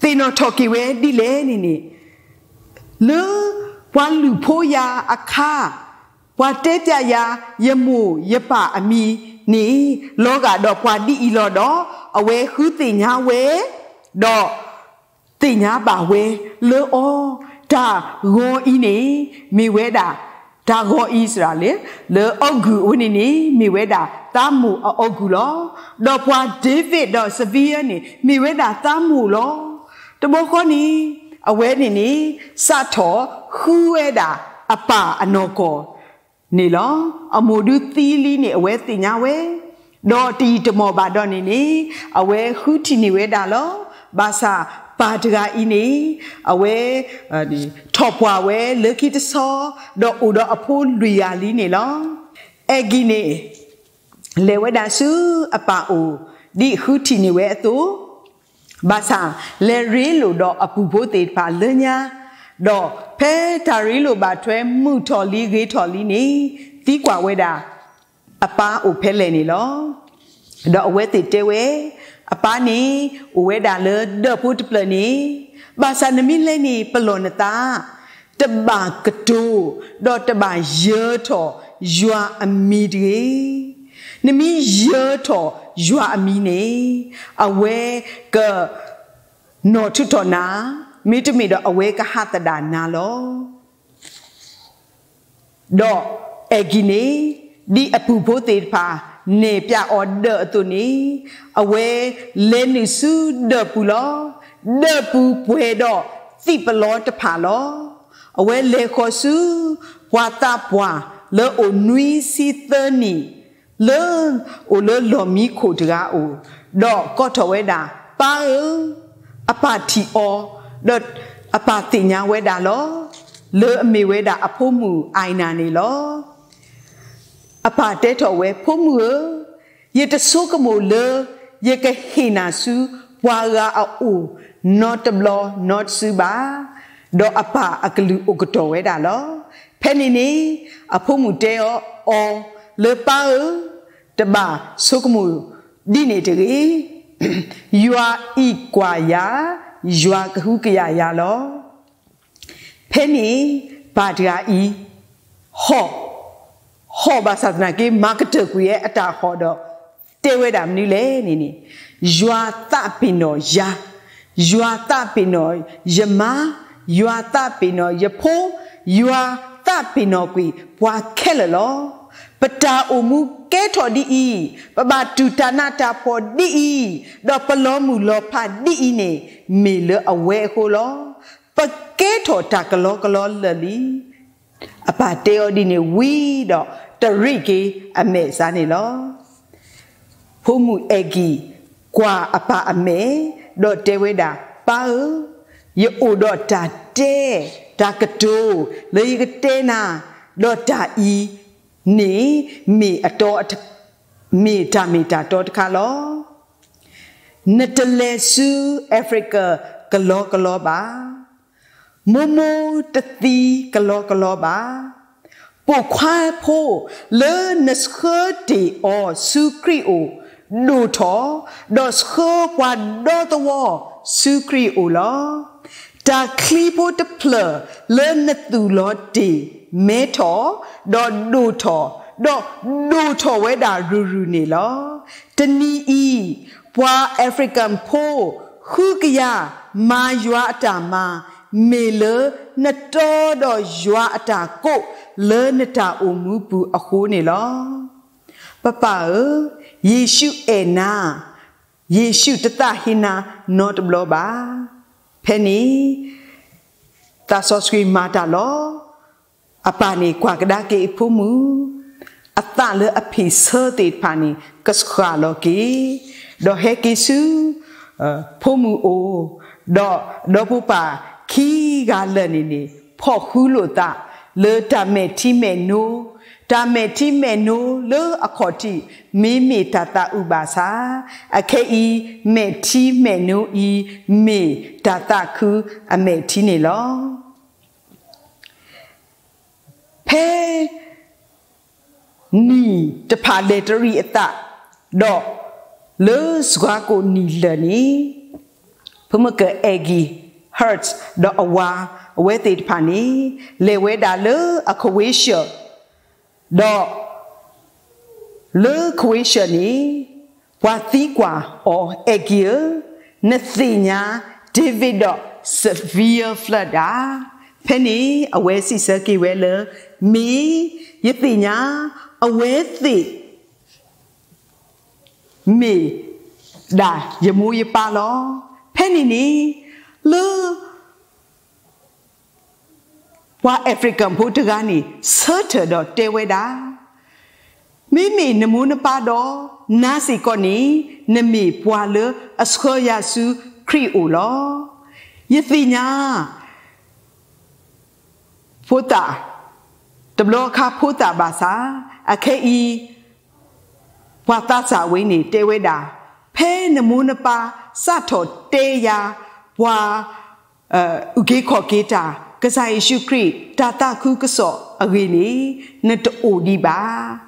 သ့ၣ်နီၣ်ထီၣ်က့ၤဝဲဒ်လဲၣ်န့ၣ်န့ၣ် လၢပှၤလုၢ်ဖိယၤအခါ ပှၤတဲပျးယၤ ယမိၢ်ယပၢ်အမံၤန့ၣ် လီၤဂာ်ဒီးပှၤဒ်အံၤလီၤဒီး အဝဲဃုသ့ၣ်ညါဝဲ ဒီး သ့ၣ်ညါဘၣ်ဝဲလၢအီၤ, တၢ်ဂီၤအံၤန့ၣ် မ့ၢ်ဝဲဒၣ် တၢ်ဂီၤအံၤစ့ၢ်လၢ လၢအီၣ်ဂုၢ်အဝဲန့ၣ်န့ၣ် မ့ၢ်ဝဲဒၣ်သးမိၢ်အအီၣ်ဂုၢ်လီၤ. ဒီးပှၤ David ဒီး Severe န့ၣ် မ့ၢ်ဝဲဒၣ်သးမိၢ်လီၤ. တဘျီဃီန့ၣ် အဝဲန့ၣ်န့ၣ် စးထီၣ်ဃုဝဲဒၣ်အပၢ်အနီၢ်ကီၢ်န့ၣ်လီၤ. အမိၢ်ဒုးသံလံန့ၣ် အဝဲသ့ၣ်ညါဝဲ, ဒီးတယံာ်တမီၢ်ဘၣ်ဒီးန့ၣ်န့ၣ် အဝဲဃုထံၣ်န့ၢ်ဝဲဒၣ်လီၤ. ဘၣ်ဆၣ်ပၢ်တဂၤအံၤန့ၣ် အဝဲ ထီၣ်ပှၢ်ဝဲလၢခံတဆီ ဒီးအိၣ်ဒီးအဖိလွံၢ်ဂၤလံန့ၣ်လီၤ. အဲၣ်ဂံၢ်န့ၣ် လဲၤဝဲဒၣ်ဆူအပၢ်အိၣ် ဒ်ဃုထံၣ်န့ၢ်ဝဲအသိး, ဘၣ်ဆၣ်လဲၤရ့လိာ်ဒီးအပုၢ်ဖိသ့ၣ်တဖၣ်လၢညါ, ဒီးဖဲတၢ်ရ့လိာ်ဘၣ်ထွဲမုာ်ထီၣ်လံဂ့ၤထီၣ်လံန့ၣ်, သံကွၢ်ဝဲဒၣ် အပၢ်အိၣ်ဖဲလဲၣ်န့ၣ်လီၤ. ဒီးအဝဲသ့ၣ်တဲဝဲ, အပၢ်န့ၣ် အိၣ်ဝဲဒၣ်လၢဒၢးဖိတဖျၢၣ်န့ၣ်, ဘၣ်ဆၣ်နမ့ၢ်လဲၤန့ၣ် ပလီၢ်နသး, တဘၣ်ကတိၤ, ဒီးတဘၣ်ယၢၤထီၣ်ယွၤအမံၤတဂ့ၤ. နမ့ၢ်ယၢၤထီၣ်ယွၤအမံၤန့ၣ်, အဝဲကနီၣ်ထူးထီၣ်နၤ, မ့တမ့ၢ်ဒီးအဝဲကဟးသဒၣ်နၤလီၤ. ဒီးအဲၣ်ကံၤန့ၣ်, ဒ်အပုၢ်ဖိသ့ၣ်တဖၣ် နဲၣ်ပျးအီၤဒၢးအသိးန့ၣ်, အဝဲလဲၤနုာ်ဆူဒၢးပူၤလီၤ. ဒၢးပူၤပှဲၤဒီးသံၣ်ပလီတဖၣ်လီၤ. အဝဲလဲၤဃီၤဆူ ပှၤသးပှၢ်လၢအိၣ်နွံဆံသၢနံၣ် လၢအိၣ်လၢလီၢ်မံခိၣ်တဂၤအအိၣ်, ဒီးကိးထီၣ်ဝဲဒၣ်, ပၢ်ဧၢ, အပၢ်ထံၣ်အီၤ, ဒီးအပၢ်သ့ၣ်ညါဝဲဒၣ်လီၤ. လၢအမ့ၢ်ဝဲဒၣ်အဖိမုၣ်အၢၣ်နၤန့ၣ်လီၤ. အပၢ်တဲထီၣ်ဝဲ, ဖိမုၣ်ဧၢ, ယတဆိကမိၣ်လၢယကဟ့ၣ်နၤဆူပှၤဂၤအအိၣ်နီတဘျီနီတစုဘၣ်. ဒီးအပၢ်အကလုၢ်အိၣ်ကတီၢ်ဝဲဒၣ်လီၤ. ဖဲန့ၣ်န့ၣ် အဖိမုၣ်တဲအီၤလၢပၢ်ဧၢ, တဘၣ်ဆိကမိၣ်ဒ်န့ၣ်တဂ့ၤ. ယွၤအံးကွၢ်ယၤ, ယွၤကဟုကယာ်ယၤလီၤ. ဖဲန့ၣ်ပၢ်တဂၤအံၤ ဟီၣ်, ဟီၣ်ဘၣ်ဆၣ်သနာ်က့ မၤကတၢၢ်ကွံာ်ဝဲအတၢ်ဟီၣ်ဒီး တဲဝဲဒၣ်မနုၤလဲၣ်န့ၣ်န့ၣ်, ယွၤသးပ့ၤနီၣ်ယၤ, ယွၤသးပ့ၤနီၣ်ယမါ, ယွၤသးပ့ၤနီၣ်ယဖိ, ယွၤသးပ့ၤနီၣ်ကွံာ်ပှၤခဲလၢာ်လီၤ. ပတၢ်အိၣ်မူကဲထီၣ်ဒ်အံၤ, ပဘၣ်တူၢ်တၢ်နးတၢ်ဖှီၣ်ဒ်အံၤ, ဒီးပလီၤမုၢ်လီၤဖးဒ်အံၤန့ၣ် မ့ၢ်လၢအဝဲအဃိလီၤ. ပကဲထီၣ်တၢ်ကလီကလီလၢာ်လံ. အပၢ်တဲအီၤဒ်န့ၣ်ဝံၤဒီး တရံးက့ၤအမဲာ်စါန့ၣ်လီၤ. ဖိမုၣ်အဲၣ်ကံၤ ကွၢ်အပၢ်အမဲာ်, ဒီးတဲဝဲဒၣ်, ပၢ်ဧၢ, ယအိၣ်ဒီးတၢ်တဲ, တၢ်ကတိၤလၢယကတဲနၤ, ဒီးတၢ်အံၤန့ၣ် မ့ၢ်အတီ, မ့ၢ်တၢ်မ့ၢ်တၢ်တီတခါလီၤ. နတလဲၤဆူ Africa ကလီကလီဘၣ်. မိၢ်မိၢ်တသံကလီကလီဘၣ်. ပိာ်ခွါဖိလၢနဆှၢတ့ၢ်အီၤဆူခရံာ်အိၣ် ဒိၣ်ထီၣ်, ဒီးဆှၢပှၤဒီသဝီဆူခရံာ်အိၣ်လီၤ. တၢ်ချံဖိတဖျၢၣ်လၢနသူၣ်လီၤတ့ၢ် မဲထီၣ်, ဒီးဒိၣ်ထီၣ်, ဒီးဒိၣ်ထီၣ်ဝဲဒၣ်ရုၢ်ရုၢ်န့ၣ်လီၤ. တနံၤအံၤ ပှၤ African ဖိ ဃုကယၤ မၤယွၤအတၢ်မၤ, မ့ၢ်လၢနတီဒီးယွၤအတၢ်ကိး လၢနတၢ်အိၣ်မူပူၤအဃိန့ၣ်လီၤ. ပပၢ်ဧၢ, ယ့ၣ်ၡူးအဲၣ်နၤ, ယ့ၣ်ၡူးတသးဟ့နၤနီတဘျီဘၣ်. ဖဲန့ၣ် သးစီဆှံမၤတၢ်လီၤ. အပၢ်န့ၣ်ကွၢ်ကဒါက့ၤအဖိမုၣ်, အသးလၢအဖ့ၣ်ဆၢသ့ၣ်တဖၣ်န့ၣ် ကဆှၣ်လီၤက့ၤ, ဒီးဟဲက့ၤဆူ ဖိမုၣ်အိၣ်, ဒီးဒီဖိပၢ်ခံဂၤလၢာ်န့ၣ်န့ၣ် ဖီၣ်ဃုလိာ်သးလၢတၢ်မဲာ်ထံမဲာ်နိ, တၢ်မဲာ်ထံမဲာ်နိလၢအခီၣ်ထံး မ့မ့ၢ်တၢ်သးအုးဘၣ်ဆၣ်, အခဲအံၤ မဲာ်ထံမဲာ်နိအံၤ မ့ၢ်တၢ်သးခုအမဲာ်ထံန့ၣ်လီၤ. ဖဲ နံၣ်တဖၣ်လဲၤတရံးအသး, ဒီးလၢစှၤကိာ်နံၣ်လၢာ်န့ၣ်, ဖိမုၣ်ကဲ Aggie Hertz ဒီးအဝၤ အဝဲသ့ၣ်တဖၣ်န့ၣ် လဲၤဝဲဒၣ်လၢအ Croatia, ဒီး လၢ Croatia န့ၣ် ပှၤသံကွၢ်အီၤ, Aggie ဧၢ, နသ့ၣ်ညါ David ဒီး Sylvia Flood ဧါ. ဖဲန့ၣ်အဝဲစံးဆၢက့ၤဝဲလၢ မ့ၢ်, ယသ့ၣ်ညါအဝဲသ့ၣ် မ့ၢ်ဒၣ်ယမိၢ်ယပၢ်လီၤ. ဖဲန့ၣ်န့ၣ် လၢ ပှၤ African ဖိတဂၤန့ၣ် ဆၢထၢၣ်ဒီးတဲဝဲဒၣ်, မ့မ့ၢ်နမိၢ်နပၢ်ဒီး နၤစ့ၢ်ကီးန့ၣ် နမ့ၢ်ပှၤလၢအဆှၢယၤဆူခရံာ်အိၣ်လီၤ. ယသ့ၣ်ညါ ဖိသၣ်, တဘျီအခါဖိသၣ်ဘၣ်ဆၣ်, အခဲအံၤ ယ ပှၤသးစၢ်ဝဲန့ၣ်တဲဝဲဒၣ်, ဖဲနမိၢ်နပၢ်စးထီၣ်တဲယၤ ပှၤ အုၣ်က့ၤခီၣ်က့ၤတၢ် ကစၢ်ယ့ၣ်ၡူးခရံာ်တၢ်သးခုကစီၣ်အဂ့ၢ်န့ၣ် နတအိၣ်ဒံးဘၣ်.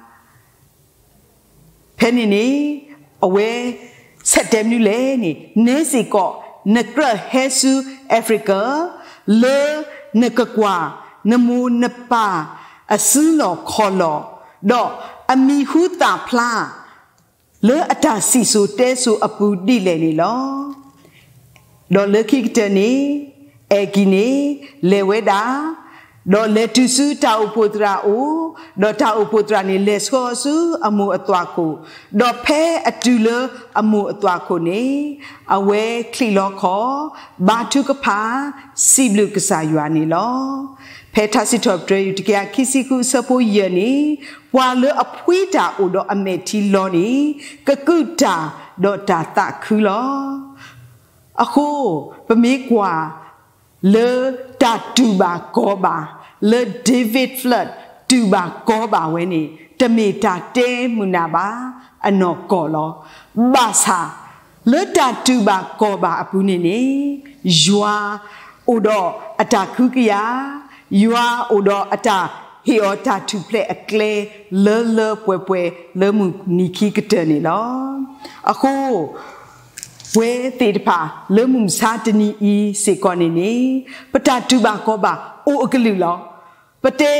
ဖဲန့ၣ်န့ၣ် အဝဲ ဆဲးတဲမနုၤလဲၣ်န့ၣ်, နဲစ့ၢ်ကီး နကြၢးဟဲဆူ Africa လၢနကကွၢ် နမိၢ်နပၢ်အစုလီၢ်ခီၣ်လီၢ်, ဒီးအမံၤဟူသၣ်ဖျါ လၢအတၢ်စံၣ်စိၤတဲစိၤအပူၤဒ်လဲၣ်န့ၣ်လီၤ. ဒီးလၢခံကတၢၢ်န့ၣ် အဲၣ်ကံၣ်န့ၣ် လဲၤဝဲဒၣ်, ဒီးလဲၤတုၤဆူတၢ်အိၣ်ဖှိၣ်သရၣ်အအိၣ်, ဒီးတၢ်အိၣ်ဖှိၣ်သရၣ်န့ၣ် လဲၤဆှၢအီၤဆူအမိၢ်အသွၣ်ခိၣ်, ဒီးဖဲအတုၤလၢအမိၢ်အသွၣ်ခိၣ်န့ၣ် အဝဲချံးလီခီၣ်, ဘါထုကဖၣ်, စံးဘျုးကစၢ်ယွၤန့ၣ်လီၤ. ဖဲထါစံးထီၣ်ပတြၢၤ ယူၢ်တကယၤခံဆံဃု အဆၢဖိယဲၢ်န့ၣ်, ပှၤလၢအဖှံတၢ်အိၣ်ဒီးအမဲာ်ထံလီၤန့ၣ် ကကူးတၢ်ဒီးတၢ်သးခုလီၤ. အဃိ ပမ့ၢ်ကွၢ် လၢတၢ်တူၢ်ဘၣ်ခီၣ်ဘၣ် လၢ David Flood တူၢ်ဘၣ်ခီၣ်ဘၣ်ဝဲန့ၣ် တမ့ၢ်တၢ်တဲမုာ်နၢ်ဘၣ် အနီၢ်ကီၢ်လီၤ. ဘၣ်ဆၣ် လၢတၢ်တူၢ်ဘၣ်ခီၣ်ဘၣ်အပူၤန့ၣ်န့ၣ် ယွၤအိၣ်ဒီးအတၢ်ကဟုကယာ်, ယွၤအိၣ်ဒီးအတၢ်ဟ့ၣ်အီၤတၢ်ထူၣ်ဖျဲးအကျဲ လၢလၢပှဲၤပှဲၤ လၢမုၢ်နံၤခံကတၢၢ်န့ၣ်လီၤ. အဃိ ပဝဲသ့ၣ်တဖၣ် လၢမုၢ်မဆါတနံၤအံၤစ့ၢ်ကီးန့ၣ်န့ၣ် ပတၢ်တူၢ်ဘၣ်ခီၣ်ဘၣ်အိၣ်အကလုာ်လီၤ. ပတဲ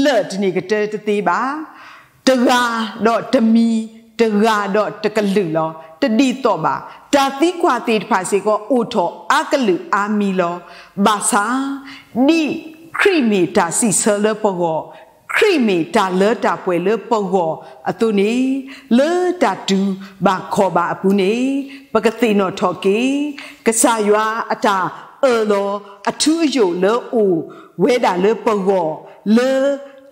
လၢာ်တန့ၢ်ကတၢၢ်တသ့ဘၣ်. တဂၤဒီးတမံၤ, တဂၤဒီးတကလုာ်လီၤ. တဒ်သိးဘၣ်. တၢ်သံကွၢ်သ့ၣ်တဖၣ်စ့ၢ်ကီး အိၣ်ထီၣ်အါကလုာ်အါမံၤလီၤ. ဘၣ်ဆၣ် ဒ်ခရံာ်မ့ၢ်တၢ်စံးဆၢလၢပဂီၢ်, ခရံာ်မ့ၢ်တၢ်လၢတၢ်ပှဲၤလၢပဂီၢ်အသိးန့ၣ်, လၢတၢ်တူၢ်ဘၣ်ခီၣ်ဘၣ်အပူၤန့ၣ် ပကသ့ၣ်နီၣ်ထီၣ်က့ၤ ကစၢ်ယွၤအတၢ်အၢၣ်လီၤအထူအယိာ်လၢအိၣ်ဝဲဒၣ်လၢပဂီၢ်, လၢ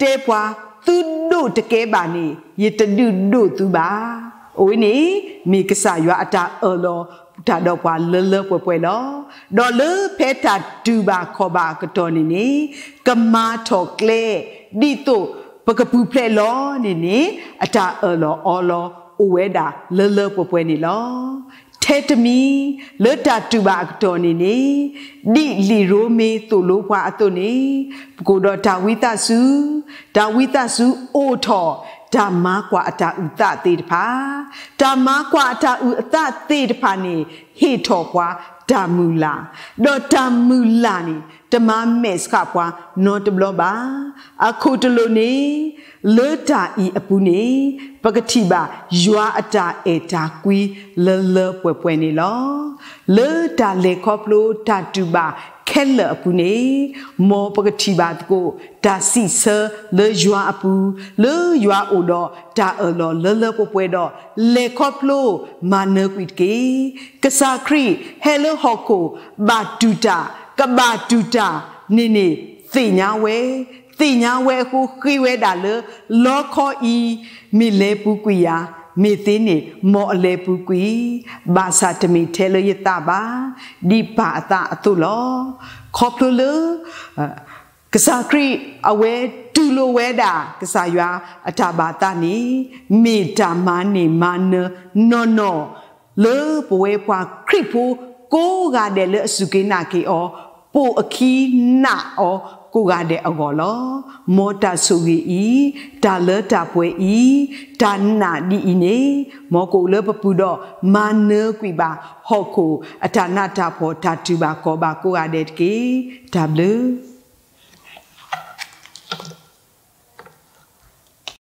တဲပှၤ သုဒိၣ်တကဲဘၣ်န့ၣ် ယတဒုးဒိၣ်သုဘၣ်. အဝဲန့ၣ် မ့ၢ်ကစၢ်ယွၤအတၢ်အၢၣ်လီၤတၢ်ဒီးပှၤလၢလၢပှဲၤပှဲၤလီၤ. ဒီးလၢဖဲတၢ်တူၢ်ဘၣ်ခီၣ်ဘၣ်အကတီၢ်န့ၣ်န့ၣ် ကမၤထီၣ်ကျဲ ဒ်သိးပကပူၤဖျဲးလီၤန့ၣ်န့ၣ် အတၢ်အၢၣ်လီၤအီလီၤအိၣ်ဝဲဒၣ်လၢလၢပှဲၤပှဲၤန့ၣ်လီၤ. ထဲတမံၤ လၢတၢ်တူၢ်ဘၣ်အကတီၢ်န့ၣ်န့ၣ် ဒ်လံာ်ရိမ့ၤသိၣ်လိပှၤအသိးန့ၣ် ပကအိၣ်ဒီးတၢ်ဝံသးစူၤ, တၢ်ဝံသးစူၤအိၣ်ထီၣ် တၢ်မၤကွၢ်အတၢ်အုၣ်သးသ့ၣ်တဖၣ်, တၢ်မၤကွၢ်အတၢ်အုၣ်အသးသ့ၣ်တဖၣ်န့ၣ် ဟ့ၣ်ထီၣ်ပှၤတၢ်မုၢ်လၢ်, ဒီးတၢ်မုၢ်လၢ်န့ၣ် တမၤမဲာ်ဆှးပှၤနီတဘျီဘၣ်. အခိၣ်တလိာ်န့ၣ် လၢတၢ်အံၤအပူၤန့ၣ် ပကထံၣ်ဘၣ်ယွၤအတၢ်အဲၣ်တၢ်ကွံလၢလၢပှဲၤပှဲၤန့ၣ်လီၤ. လၢတၢ်လဲၤခီဖျိတၢ်တူၢ်ဘၣ်ခဲလၢာ်အပူၤန့ၣ် မ်ပကထံၣ်ဘၣ်သကိး တၢ်စံးဆၢလၢယွၤအပူၤ, လၢယွၤအိၣ်ဒီးတၢ်အၢၣ်လီၤလၢလၢပှဲၤပှဲၤဒီး လဲၤခီဖျိမၤနၢၤကွံာ်တက့ၢ်. ကစၢ်ခရံာ်ဟဲလၢဟီၣ်ခိၣ် ဘၣ်တူၢ်တၢ်, ကဘၣ်တူၢ်တၢ်န့ၣ်န့ၣ် သ့ၣ်ညါဝဲ, သ့ၣ်ညါဝဲအဃိဃ့ဝဲဒၣ်လၢ လီခီအံၤ မ့ၢ်လဲၤပူၤကွံာ်ယၤ, မ့ၢ်သ့န့ၣ် မ်အလဲၤပူၤကွံာ်, ဘၣ်ဆၣ်တမ့ၢ်ထဲလၢယသးဘၣ်, ဒ်ပၢ်အသးအသိးလီၤ. ခီဖျိလၢ ကစၢ်ခရံာ်အဝဲတူၢ်လိာ်ဝဲဒၣ် ကစၢ်ယွၤအတၢ်ဘၣ်သးန့ၣ် မ့ၢ်တၢ်မၤန့ၢ်မၤနၢၤနီၢ်နီၢ် လၢပဝဲပှၤခရံာ်ဖိကိးဂၤဒဲးလၢအစူၢ်က့ၤနာ်က့ၤအီၤ ပိာ်အခံနာ်အီၤကိးဂၤဒဲးအဂီၢ်လီၤ. မ်တၢ်ဆိၣ်ဂ့ၤအံၤ, တၢ်လၢတၢ်ပှဲၤအံၤ, တၢ်နာ်ဒ်အံၤန့ၣ် မ်ကအိၣ်လၢပပူၤဒီး မၤနၢၤကွံာ်ဘၣ်ဟီၣ်ခိၣ်အတၢ်နးတၢ်ဖှီၣ် တၢ်တူၢ်ဘၣ်ခီၣ်ဘၣ်ကိးဂၤဒဲးတက့ၢ်. တၢ်ဘျုး